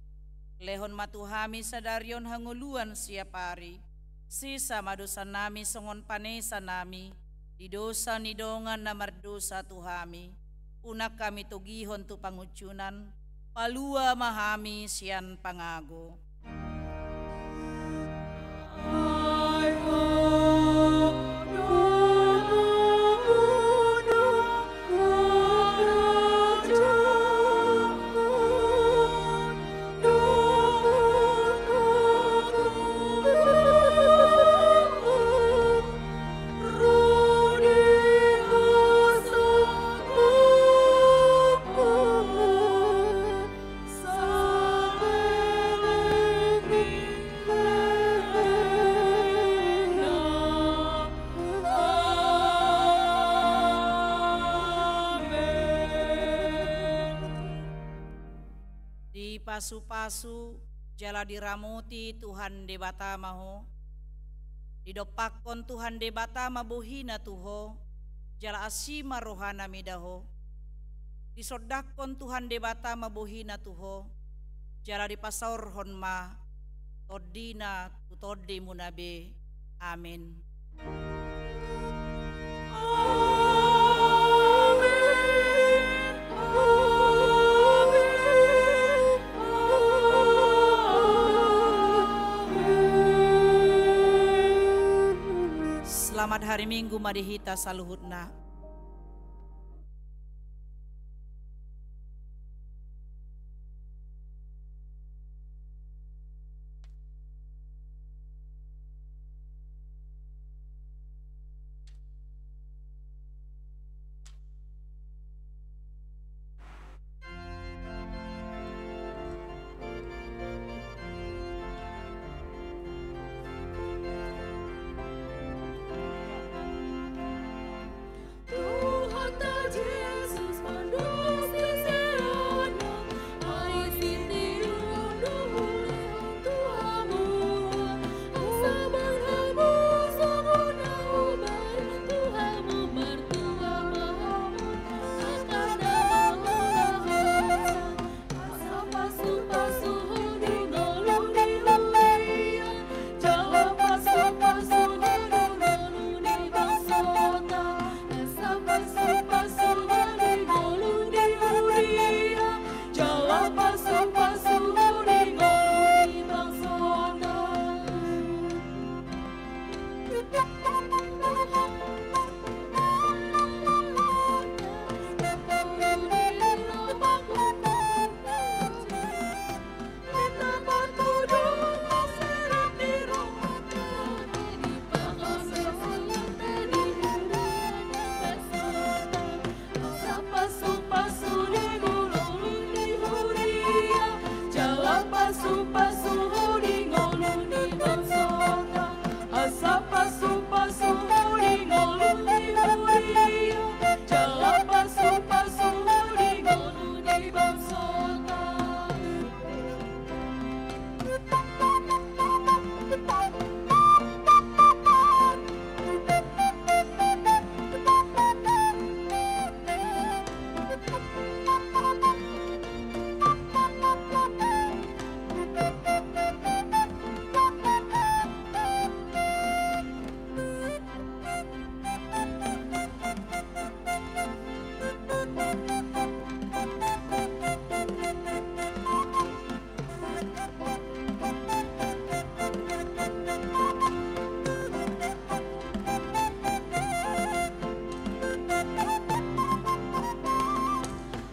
Lehon ma tu hami sadari on hangoluan siapari. Sesa ma dosanami songon panesanami di dosa ni dongan na mardosa tu hami. Unang hami togihon tu pangunjunan, palua ma hami sian pangago. Dipasupasu jala diramoti Tuhan Debata ma ho. Didompakkon Tuhan Debata ma bohina tu ho, jala asi ma rohana mida ho. Disondangkon Tuhan Debata ma bohina tu ho, jala dipasaorhon ma tondina tu tondimuna be. Amin. Selamat hari Minggu ma di hita saluhutna. Pasu-pasu di ngolu ni bangsota, asa pasu-pasu di ngolu ni huria, jala pasu-pasu di ngolu ni bangsota.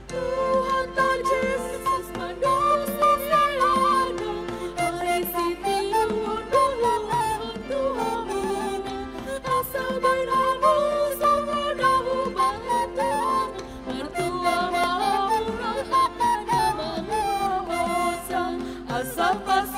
Tuhanta Jesus mandosi selana, ai sitiruon do huhut tu hamuna, asa baen hamu songon na hubaen tu hamu, martua ma hamu nang angka na mangurupi hosa, asa pas